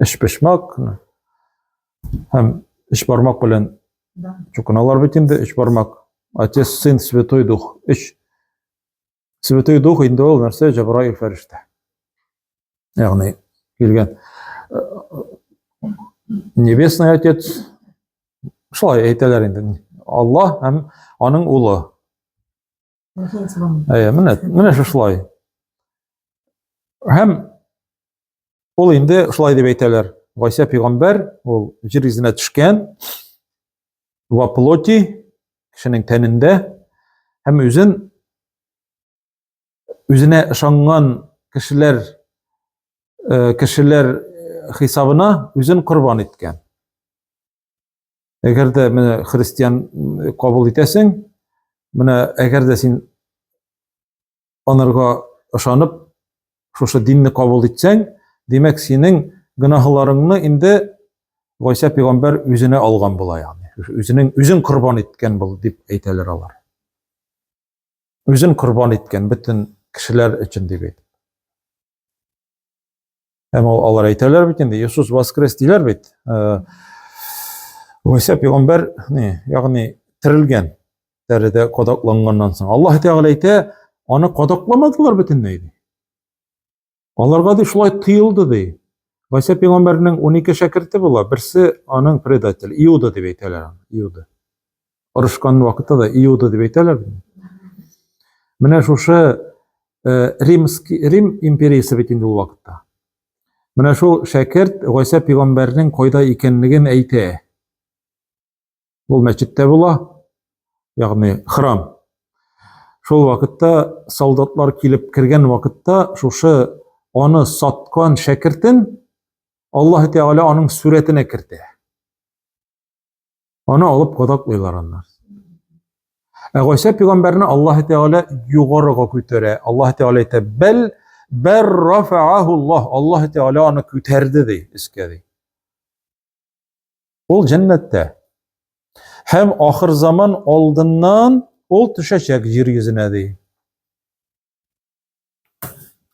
Өчпочмак һәм өч бармак белән чукыналар бит инде, өч бармак. Отец, Сын, Святой Дух. Өч. Святой Дух инде ул нәрсә? Җәбраил фәрештә. Ягъни килгән Небесный Отец шулай әйтәләр инде. Аллаһ һәм аның улы. Әйе, менә, менә шушылай. Һәм ул инде шулай дип әйтәләр. Гайсә пәйгамбәр ул җир йөзенә төшкән во плоти, кешенең тәнендә һәм үзен үзенә ышанган кешеләр э, кешеләр хисабына үзен корбан иткән. Әгәр дә менә христиан кабул итәсең, менә әгәр дә син анарга ышанып, шушы динне кабул итсәң, димәк, синең гөнаһларыңны инде Гайсә пәйгамбәр үзенә алган була, ягъни. Үзенең үзен корбан иткән бул дип әйтәләр алар. Үзен корбан иткән бөтен кешеләр өчен дип әйтеп. Һәм алар әйтәләр бит инде, Иисус воскрес диләр бит. Гайсә пәйгамбәр, ни, ягъни терелгән, тәредә кадакланганнан соң. Аллаһ Тәгалә әйтә, аны кадакламадылар бөтенләй ди. Аларга ди шулай тыелды ди. Гайсә пәйгамбәрнең 12 шәкерте була, берсе аның предатель, Иуда дип әйтәләр аны, Иуда. Орышкан вакытта да Иуда дип әйтәләр. Менә шушы э, Римский, Рим империясе бит инде ул вакытта. Менә шул шәкерт Гайсә пәйгамбәрнең кайда икәнлеген әйтә. Ул мәчеттә була, ягъни храм. Шул вакытта солдатлар килеп кергән вакытта шушы аны саткан шәкертен Аллаһ Тәгалә аның сүрәтенә кертә. Аны алып кадаклыйлар аннар. Ә Гайсә пәйгамбәрне Аллаһ Тәгалә югарыга күтәрә. Аллаһ Тәгалә әйтә: "Бәл бәр рафааху Аллаһ." Аллаһ Тәгалә аны күтәрде ди, өскә ди. Ул җәннәттә. Һәм ахыр заман алдыннан ул төшәчәк җир йөзенә ди.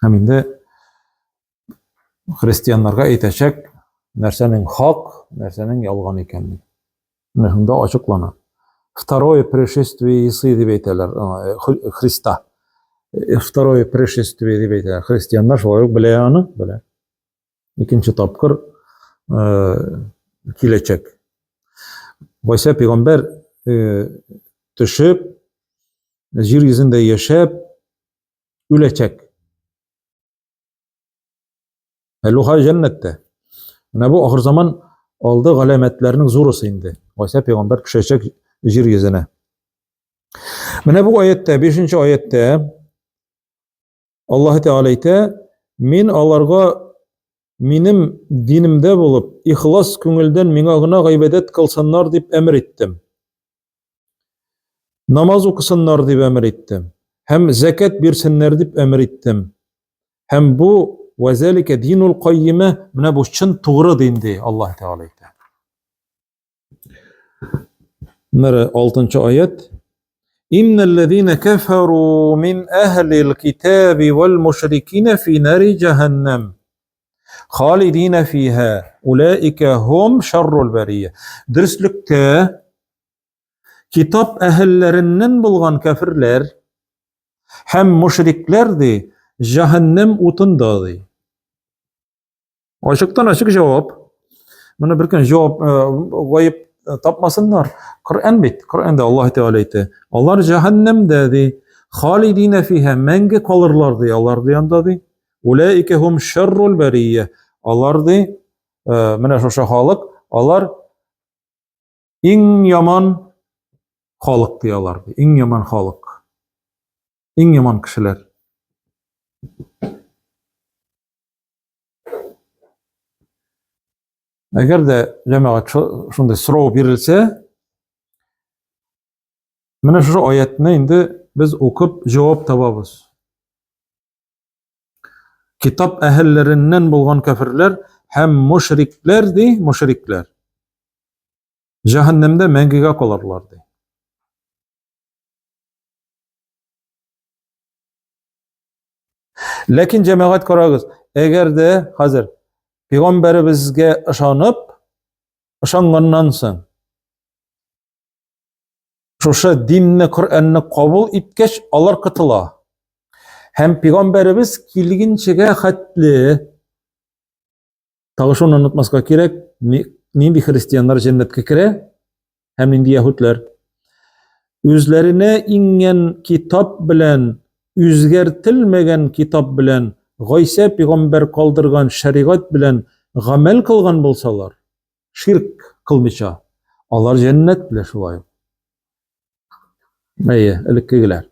Һәм инде христианнарга әйтәчәк нәрсәнең хак, нәрсәнең ялган икәнен. Менә шунда ачыклана. Второе пришествие Исы дип әйтәләр, э, Христа. Э, второе пришествие дип әйтәләр. Христианнар шулай ук белә аны, белә. Икенче тапкыр э, киләчәк. Гайсә пәйгамбәр төшеп, җир йөзендә яшәп, үләчәк. Әлуха җәннәттә. Менә бу ахыр заман алды галәмәтләрнең зурысы инде. Гайсә пәйгамбәр төшәчәк җир йөзенә. Менә бу аятта, 5 аятта Аллаһ Тәгалә әйтә, мин аларга минем динемдә булып, ихлас күңелдән миңа гына гыйбадәт кылсыннар дип әмер иттем. Намаз укысыннар дип әмер иттем. Һәм зәкәт бирсеннәр дип әмер иттем. Һәм бу вәзәликә динул каййимә, менә бу чын тугры дин ди Аллаһ Тәгалә әйтә. Менә 6 аят. Иннәлләзина кафару мин әһлил китаби вал мушрикина фи нари җәһәннәм. Халидина фиһа. Улаика һум шаррул бария. Дөреслектә китап әһелләреннән булган кәферләр һәм мушрикләр ди җәһәннәм утында ди. Ачыктан ачык җавап. Моны бер көн җавап э, гаеп э, тапмасыннар. Коръән бит, Коръәндә Аллаһ Тәгалә әйтә. Алар җәһәннәмдә ди. Халидина фиһа мәңге калырлар ди, алар ди анда ди. Улаика хум шаррул бария. Алар ди, э, менә шушы халык, алар иң яман халык ди алар ди. Иң яман халык. Иң яман кешеләр. Әгәр дә җәмәгать шундый сорау бирелсә, менә шушы аятны инде без укып җавап табабыз. Китап әһелләреннән булган кәферләр һәм мушрикләр ди, мушрикләр. Җәһәннәмдә мәңгегә калырлар ди. Ләкин җәмәгать карагыз, әгәр дә хәзер пәйгамбәребезгә ышанып, ышанганнан соң шушы динне, Коръәнне кабул иткәч, алар котыла. Һәм пәйгамбәребез килгәнчегә хәтле тагы шуны онытмаска кирәк, нинди христианнар җәннәткә керә һәм нинди яһүдләр. Үзләренә иңгән китап белән, үзгәртелмәгән китап белән, Гайсә пәйгамбәр калдырган шәригать белән гамәл кылган булсалар, ширк кылмыйча, алар җәннәт белә шулай ук. Әйе, элеккегеләр.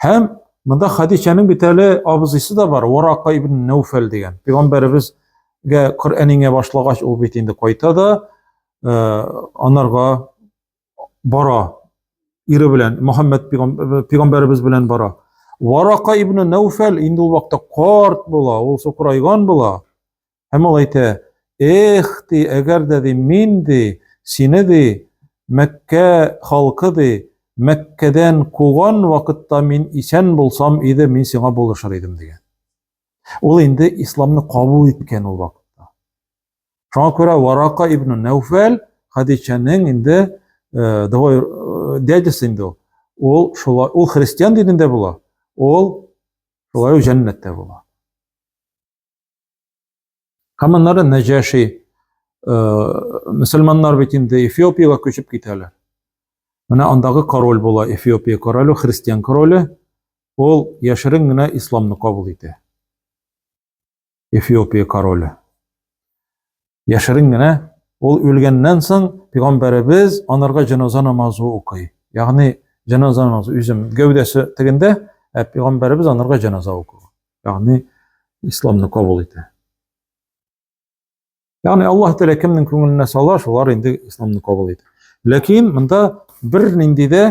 Һәм монда Хадичәнең бит әле абзыйсы да бар, Варака ибн Нәүфәл дигән. Пәйгамбәребезгә Коръән иңә башлагач, ул бит инде кайта да, э, анарга бара. Ире белән, Мөхәммәд пәйгамбәребез белән бара. Варака ибн Нәүфәл инде ул вакытта карт була, ул сукырайган була. Һәм ул әйтә, Эх, ди, әгәр дә, ди, мин, ди, сине, ди, Мәккә халкы, ди, Мәккәдән куган вакытта мин исән булсам иде, мин сиңа булышыр идем, дигән. Ул инде исламны кабул иткән ул вакытта. Шуңа күрә Варака ибн Нәүфәл Хадичәнең инде э, двое э, дядясы инде ул. Ул шулай, ул христиан динендә була. Ул шулай ук җәннәттә була. Һәм аннары Нәҗәши э, мөселманнар бит инде Эфиопиягә күчеп китәләр. Менә андагы король була, Эфиопия короле, христиан короле. Ул яшерен генә исламны кабул итә. Эфиопия короле. Яшерен генә ул үлгәннән соң пәйгамбәребез анарга җеназа намазы укый. Ягъни җеназа намазы үзем гәүдәсе тегендә, ә пәйгамбәребез анарга җеназа укый. Ягъни исламны кабул итә. Ягъни Аллаһ Тәгалә кемнең күңеленә сала, шулар инде исламны кабул итә. Ләкин монда бер нинди дә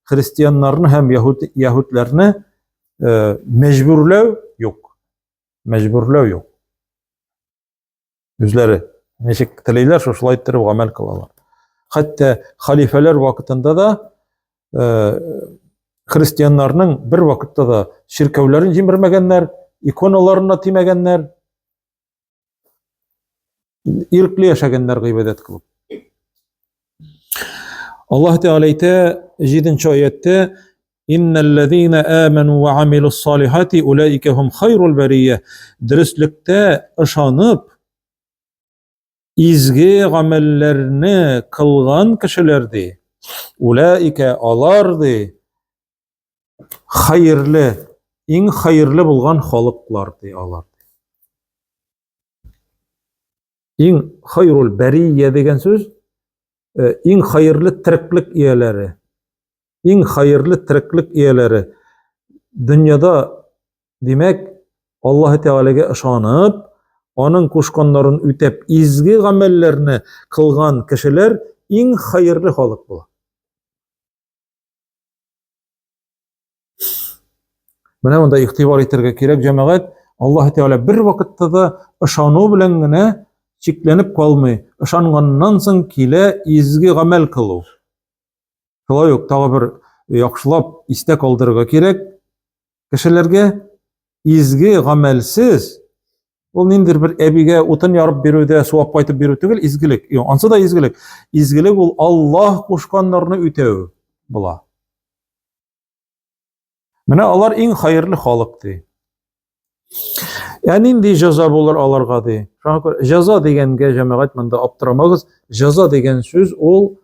христианнарны һәм яһүд яһүдләрне э, мәҗбүрләү юк. Мәҗбүрләү юк. Үзләре ничек телиләр, шушылай иттереп гамәл кылалар. Хәтта халифәләр вакытында да э, христианнарның бер вакытта да чиркәүләрен җимермәгәннәр, иконаларына тимәгәннәр. Ирекле яшәгәннәр гыйбадәт кылып. Аллаһ Тәгалә әйтә 7 аятьтә Иннәлләзина аману ва амилус салихати улаика хум хайрул бария. Дөреслектә ышанып, изге гамәлләрне кылган кешеләр ди. Улаика алар ди хәерле, иң хәерле булган халыклар ди алар. Иң хайрул бәрия дигән сүз э, иң хәерле тереклек ияләре. Иң хәерле тереклек ияләре. Дөньяда, димәк, Аллаһ Тәгаләгә ышанып, аның кушканнарын үтәп, изге гамәлләрне кылган кешеләр иң хәерле халык була. Менә монда игътибар итәргә кирәк, җәмәгать, Аллаһ Тәгалә бер вакытта да ышану белән генә чикләнеп калмый. Ышанганнан соң килә изге гамәл кылу. Шулай ук тагы бер яхшылап истә калдырырга кирәк, кешеләргә изге гамәлсез ул ниндидер бер әбигә утын ярып бирү дә, су алып кайтып бирү түгел, изгелек. Юк, ансы да изгелек. Изгелек ул Аллаһ кушканнарны үтәү була. Менә алар иң хәерле халык ди. Ә нинди җәза булыр аларга ди? Шуңа күрә җәза дигәнгә җәмәгать монда аптырамагыз. Җәза дигән сүз ул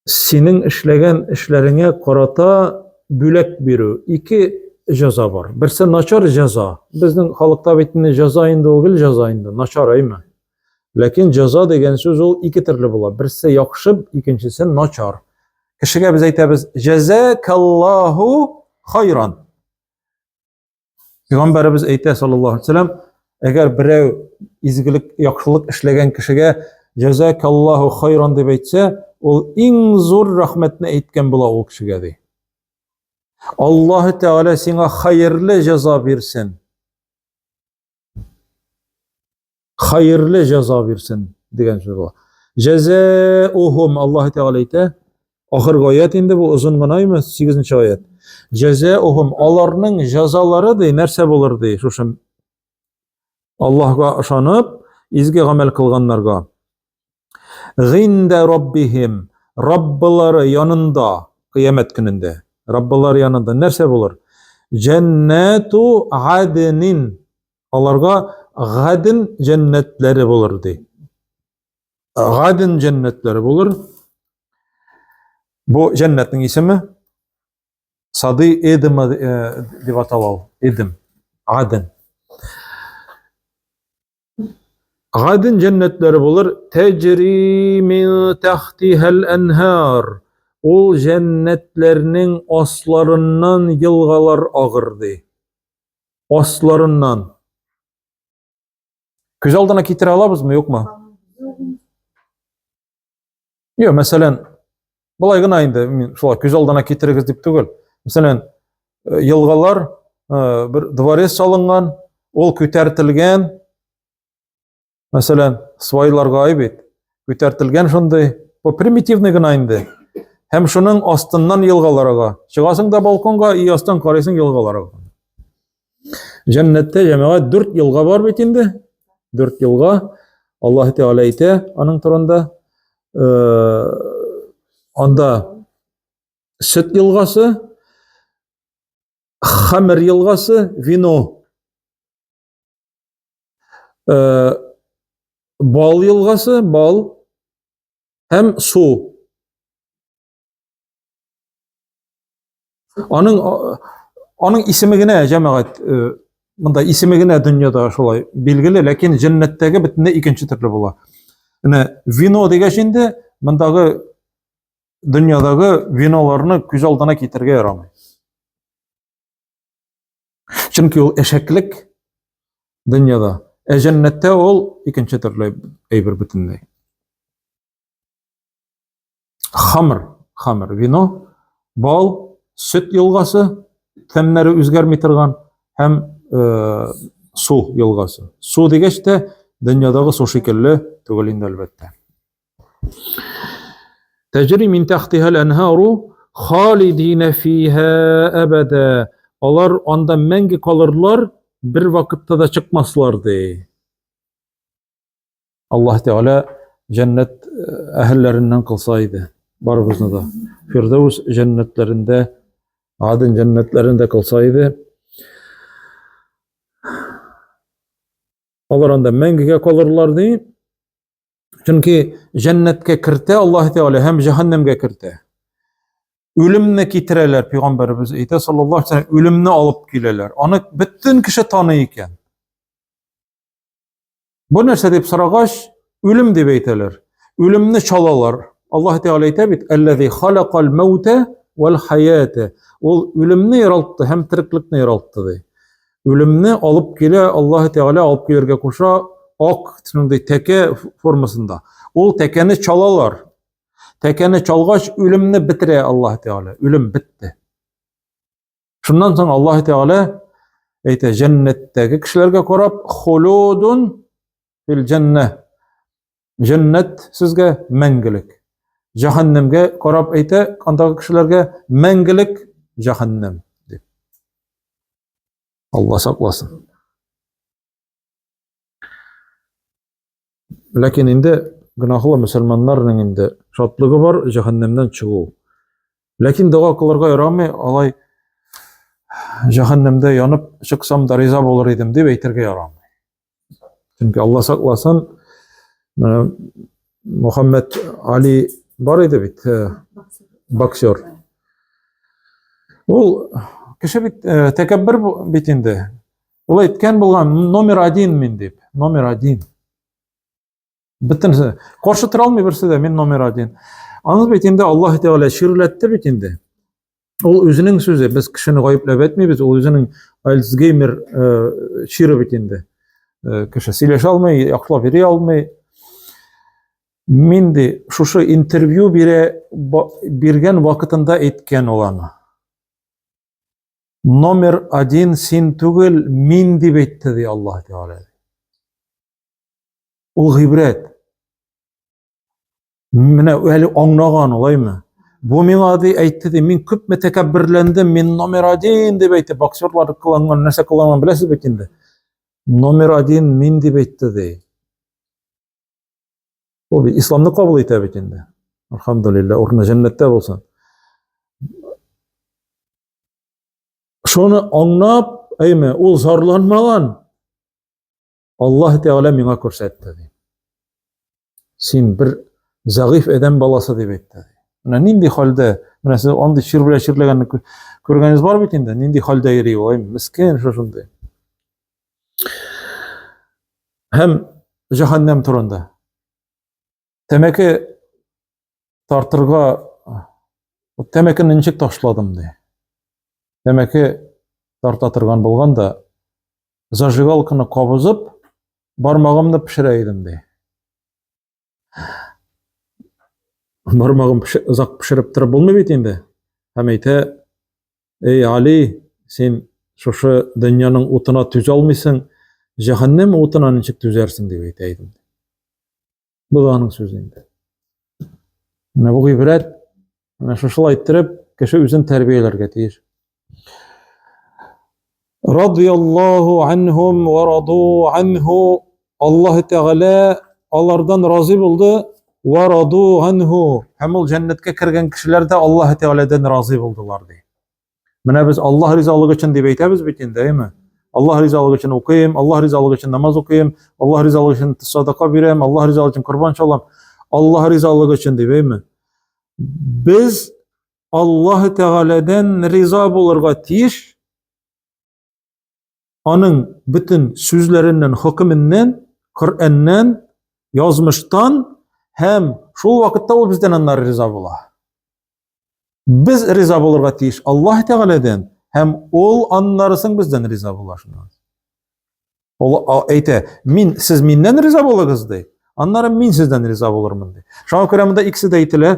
синең эшләгән эшләреңә карата бүләк бирү. Ике җәза бар. Берсе начар җәза. Безнең халыкта бит инде җәза инде ул гел җәза инде, начар әйме? Ләкин җәза дигән сүз ул ике төрле була. Берсе яхшы, икенчесе начар. Кешегә без әйтәбез, җәзакаллаһу хайран. Пәйгамбәребез әйтә саллаллаһу алейһи вәсәлләм, әгәр берәү изгелек, яхшылык эшләгән кешегә җәзакаллаһу хайран дип әйтсә, ул иң зур рәхмәтне әйткән була ул кешегә ди. Аллаһ Тәгалә сиңа хәерле җәза бирсен. Хәерле җәза бирсен дигән сүз була. Җәзаухум Аллаһ Тәгалә әйтә. Ахыргы аят инде бу озын гына име, 8 аят. Җәзаухум аларның җәзалары ди нәрсә булыр ди шушы Аллаһга ышанып, изге гамәл кылганнарга. Гиндә раббихим, Раббылары янында, кыямәт көнендә. Раббылары янында нәрсә булыр? Җәннәту аднин. Аларга гадин җәннәтләре булыр ди. Гадин җәннәтләре булыр. Бу җәннәтнең исеме Сады Эдема э, дип атала ул. Эдем. Аден. Гадин җәннәтләре булыр. Тәҗри мин тахтихал анһар. Ул җәннәтләрнең асларыннан елгалар агыр ди. Асларыннан. Күз алдына китерә алабызмы, юкмы? Юк, мәсәлән, болай гына инде, мин шулай күз алдына китерегез дип түгел. Мәсәлән, э, елгалар э, бер дворец салынган, ул күтәртелгән. Мәсәлән, свайларга ай бит. Күтәртелгән шундый, бу примитивный гына инде. Һәм шуның астыннан елгалар ага. Чыгасың да балконга, и астан карыйсың елгалар ага. Җәннәттә җәмәгать дүрт елга бар бит инде. Дүрт елга. Аллаһ Тәгалә әйтә аның турында. Э, анда сөт елгасы, хамер елгасы, вино. Э, бал елгасы, бал һәм су. Аның аның исеме генә җәмәгать э, монда исеме генә дөньяда шулай билгеле, ләкин җәннәттәге бөтенләй икенче төрле була. Менә вино дигәч инде мондагы дөньядагы виноларны күз алдына китерергә ярамый. Чөнки ул әшәклек дөньяда, ә җәннәттә ул икенче төрле әйбер бөтенләй. Хамр, хамр, вино, бал, сөт елгасы, тәмнәре үзгәрми торган һәм э, су елгасы. Су дигәч тә дөньядагы су шикелле түгел инде әлбәттә. Тәҗри мин тахтиһал анһару халидина фиһа абада. Алар анда мәңге калырлар, бер вакытта да чыкмаслар ди. Аллаһ Тәгалә җәннәт э, әһелләреннән кылса иде барыбызны да. Фирдәүс җәннәтләрендә, Аден җәннәтләрендә кылса иде. Алар анда мәңгегә калырлар ди. Чөнки җәннәткә кертә Аллаһ Тәгалә һәм җәһәннәмгә кертә. Үлемне китерәләр, пәйгамбәребез әйтә, саллаллаһу алейһи вәсәлләм, үлемне алып киләләр. Аны бөтен кеше таный икән. Бу нәрсә дип сорагач, үлем дип әйтәләр. Үлемне чалалар. Аллаһ Тәгалә әйтә бит, "Әлләзи халакал маута вал хаята". Ул үлемне яралтты һәм тереклекне яралтты ди. Үлемне алып килә, Аллаһ Тәгалә алып килергә куша ак шундый тәкә формасында. Ул тәкәне чалалар. Тәкәне чалгач, үлемне бетерә Аллаһ Тәгалә. Үлем бетте. Шуннан соң Аллаһ Тәгалә әйтә, җәннәттәге кешеләргә карап, хулудун фил җәннә. Җәннәт сезгә мәңгелек. Җәһәннәмгә карап әйтә, андагы кешеләргә мәңгелек җәһәннәм дип. Алла сакласын. Ләкин инде гөнаһлы мөселманнарның инде шатлыгы бар җәһәннәмнән чыгу. Ләкин дога кылырга ярамый, алай җәһәннәмдә янып чыксам да риза булыр идем дип әйтергә ярамый. Чөнки Алла сакласын, Мөхәммәд Али бар иде бит, э, боксер. Ул кеше бит э, тәкәббер бит инде. Ул әйткән булган, номер один мин дип, номер один. Бөтенесе. Каршы тора алмый берсе дә, мин номер один. Аны бит инде Аллаһ Тәгалә чирләтте бит инде. Ул үзенең сүзе, без кешене гаепләп әйтмибез, ул үзенең Альцгеймер э, чире бит инде. Э, кеше сөйләшә алмый, яхшылап йөри алмый. Мин ди, шушы интервью бирә биргән вакытында әйткән ул аны. Номер один син түгел, мин дип әйтте ди Аллаһ Тәгалә. Ул гыйбрәт. Менә әле аңнаган, алаймы? Бу миңа ди әйтте ди, мин күпме тәкәбберләндем, мин номер один дип әйтте. Боксерлар кыланган, нәрсә кыланган беләсез бит инде. Номер один мин дип әйтте ди. Ул бит исламны кабул итә бит инде. Альхамдулилла, урыны җәннәттә булсын. Шуны аңлап, әйме, ул зарланмаган. Аллаһ Тәгалә миңа күрсәтте ди. Син бер зәгыйф адәм баласы дип әйтте. Менә нинди хәлдә, менә сез андый чир белән чирләгәнне күргәнегез бар бит инде, нинди хәлдә йөри ул, әй, мескен шушындый. Һәм җәһәннәм турында. Тәмәке тартырга тәмәкене ничек ташладым ди. Тәмәке тарта торган булган да, зажигалканы кабызып, бармагымны пешерә идем ди. Бармагым озак пешереп торып булмый бит инде. Һәм әйтә, эй Али, син шушы дөньяның утына түзә алмыйсың, җәһәннәм утына ничек түзәрсең дип әйтә идем. Бу да аның сүзе инде. Менә бу гыйбрәт, менә шушылай иттереп, кеше үзен тәрбияләргә тиеш. Радияллаһу анһум ва раду анһу. Аллаһ Тәгалә алардан разый булды. Ва раду анһу. Һәм ул җәннәткә кергән кешеләр дә Аллаһ Тәгаләдән разый булдылар ди. Менә без Аллаһ ризалыгы өчен дип әйтәбез бит инде, әйме? Аллаһ ризалыгы өчен укыйм, Аллаһ ризалыгы өчен намаз укыйм, Аллаһ ризалыгы өчен садака бирәм, Аллаһ ризалыгы өчен корбан чалам. Аллаһ ризалыгы өчен дип, әйме? Без Аллаһ Тәгаләдән риза булырга тиеш. Аның бөтен сүзләреннән, хөкеменнән, Коръәннән, язмыштан һәм шул вакытта ул бездән аннары риза була. Без риза булырга тиеш Аллаһ Тәгаләдән һәм ул аннары соң бездән риза була шуннан. Ул әйтә, мин сез миннән риза булыгыз ди. Аннары мин сездән риза булырмын ди. Шуңа күрә монда икесе дә әйтелә.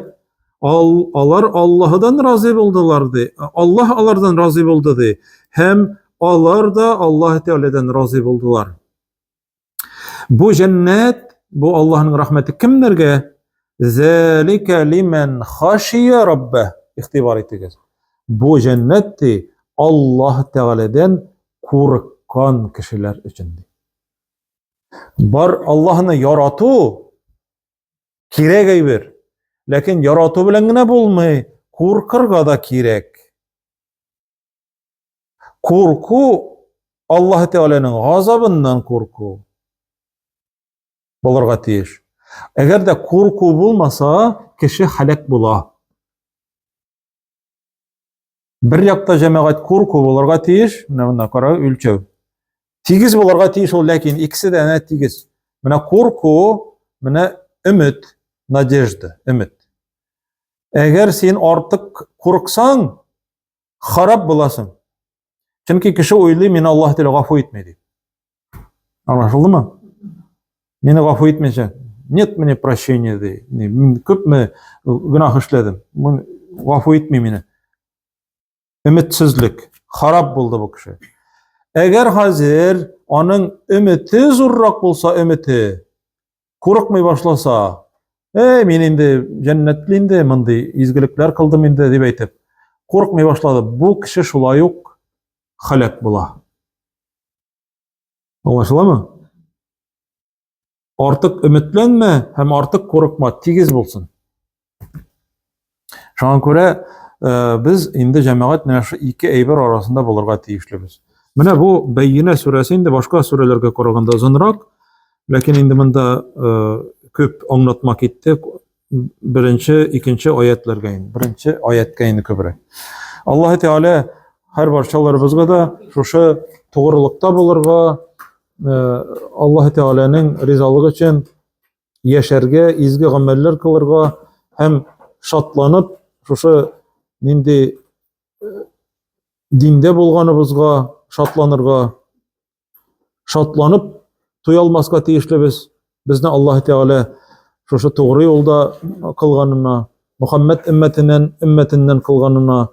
Ал, алар Аллаһыдан разый булдылар ди. Аллаһ алардан разый булды ди. Һәм алар да Аллаһ Тәгаләдән разый булдылар. Бу җәннәт, бу Аллаһның рәхмәте кемнәргә? Зәлика лиман хашия рабба. Игътибар итегез. Бу җәннәт ди Аллаһ Тәгаләдән курыккан кешеләр өчен ди. Бар Аллаһны ярату кирәк әйбер. Ләкин ярату белән генә булмый, куркырга да кирәк. Курку Аллаһ Тәгаләнең газабыннан курку булырга тиеш. Әгәр дә курку булмаса, кеше һәлак була. Бер якта җәмәгать курку булырга тиеш, менә монда кара үлчәү. Тигез булырга тиеш ул, ләкин икесе дә әнә тигез. Менә курку, менә өмет, надежда, өмет. Әгәр син артык курыксаң, харап буласың. Чөнки кеше уйлый, мине Аллаһ Тәгалә гафу итми дип. Аңлашылдымы? Мине гафу итмәячәк. Нет мне прощения ди. Мин күпме гөнаһ эшләдем. Мин гафу итми мине. Өметсезлек. Харап булды бу кеше. Әгәр хәзер аның өмете зуррак булса, өмете, курыкмый башласа, Эй, мин инде җәннәтле инде, мондый изгелекләр кылдым инде, дип әйтеп, курыкмый башлады. Бу кеше шулай ук халәк була. Аңлашыламы? Артык өметләнмә һәм артык курыкма, тигез булсын. Шуңа күрә э, без инде җәмәгать менә шу ике әйбер арасында булырга тиешлебез. Менә бу Бәйинә сүрәсе инде башка сүрәләргә караганда озынрак, ләкин инде монда э, күп аңлатма китте. Беренче, икенче аятларга инде, беренче аяткә инде күбрәк. Аллаһ Тәгалә һәр барчаларыбызга да шушы тугрылыкта булырга, э, Аллаһ Тәгаләнең ризалыгы өчен яшәргә, изге гамәлләр кылырга һәм шатланып шушы нинди э, диндә булганыбызга шатланырга, шатланып туя алмаска тиешлебез. Безне Аллаһ Тәгалә шушы тугры юлда кылганына, Мөхәммәд өммәтеннән, өммәтеннән кылганына,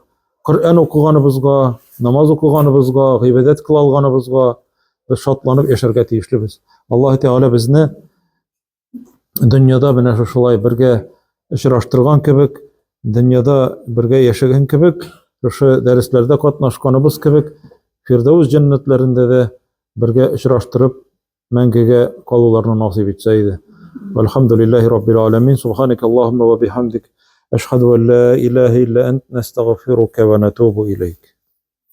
Коръән укыганыбызга, намаз укыганыбызга, гыйбадәт кыла алганыбызга без шатланып яшәргә тиешлебез. Аллаһ Тәгалә безне дөньяда менә шушылай бергә очраштырган кебек, дөньяда бергә яшәгән кебек, шушы дәресләрдә катнашканыбыз кебек, Фирдәүс җәннәтләрендә дә бергә очраштырып, мәңгегә калуларны насыйп итсә иде. Вальхамдулиллахи раббил аламин. Субханaka Аллаһумма ва бихамдик. Ашһаду ан ла илаһа илля ант, настагъфирука ва натубу илейк.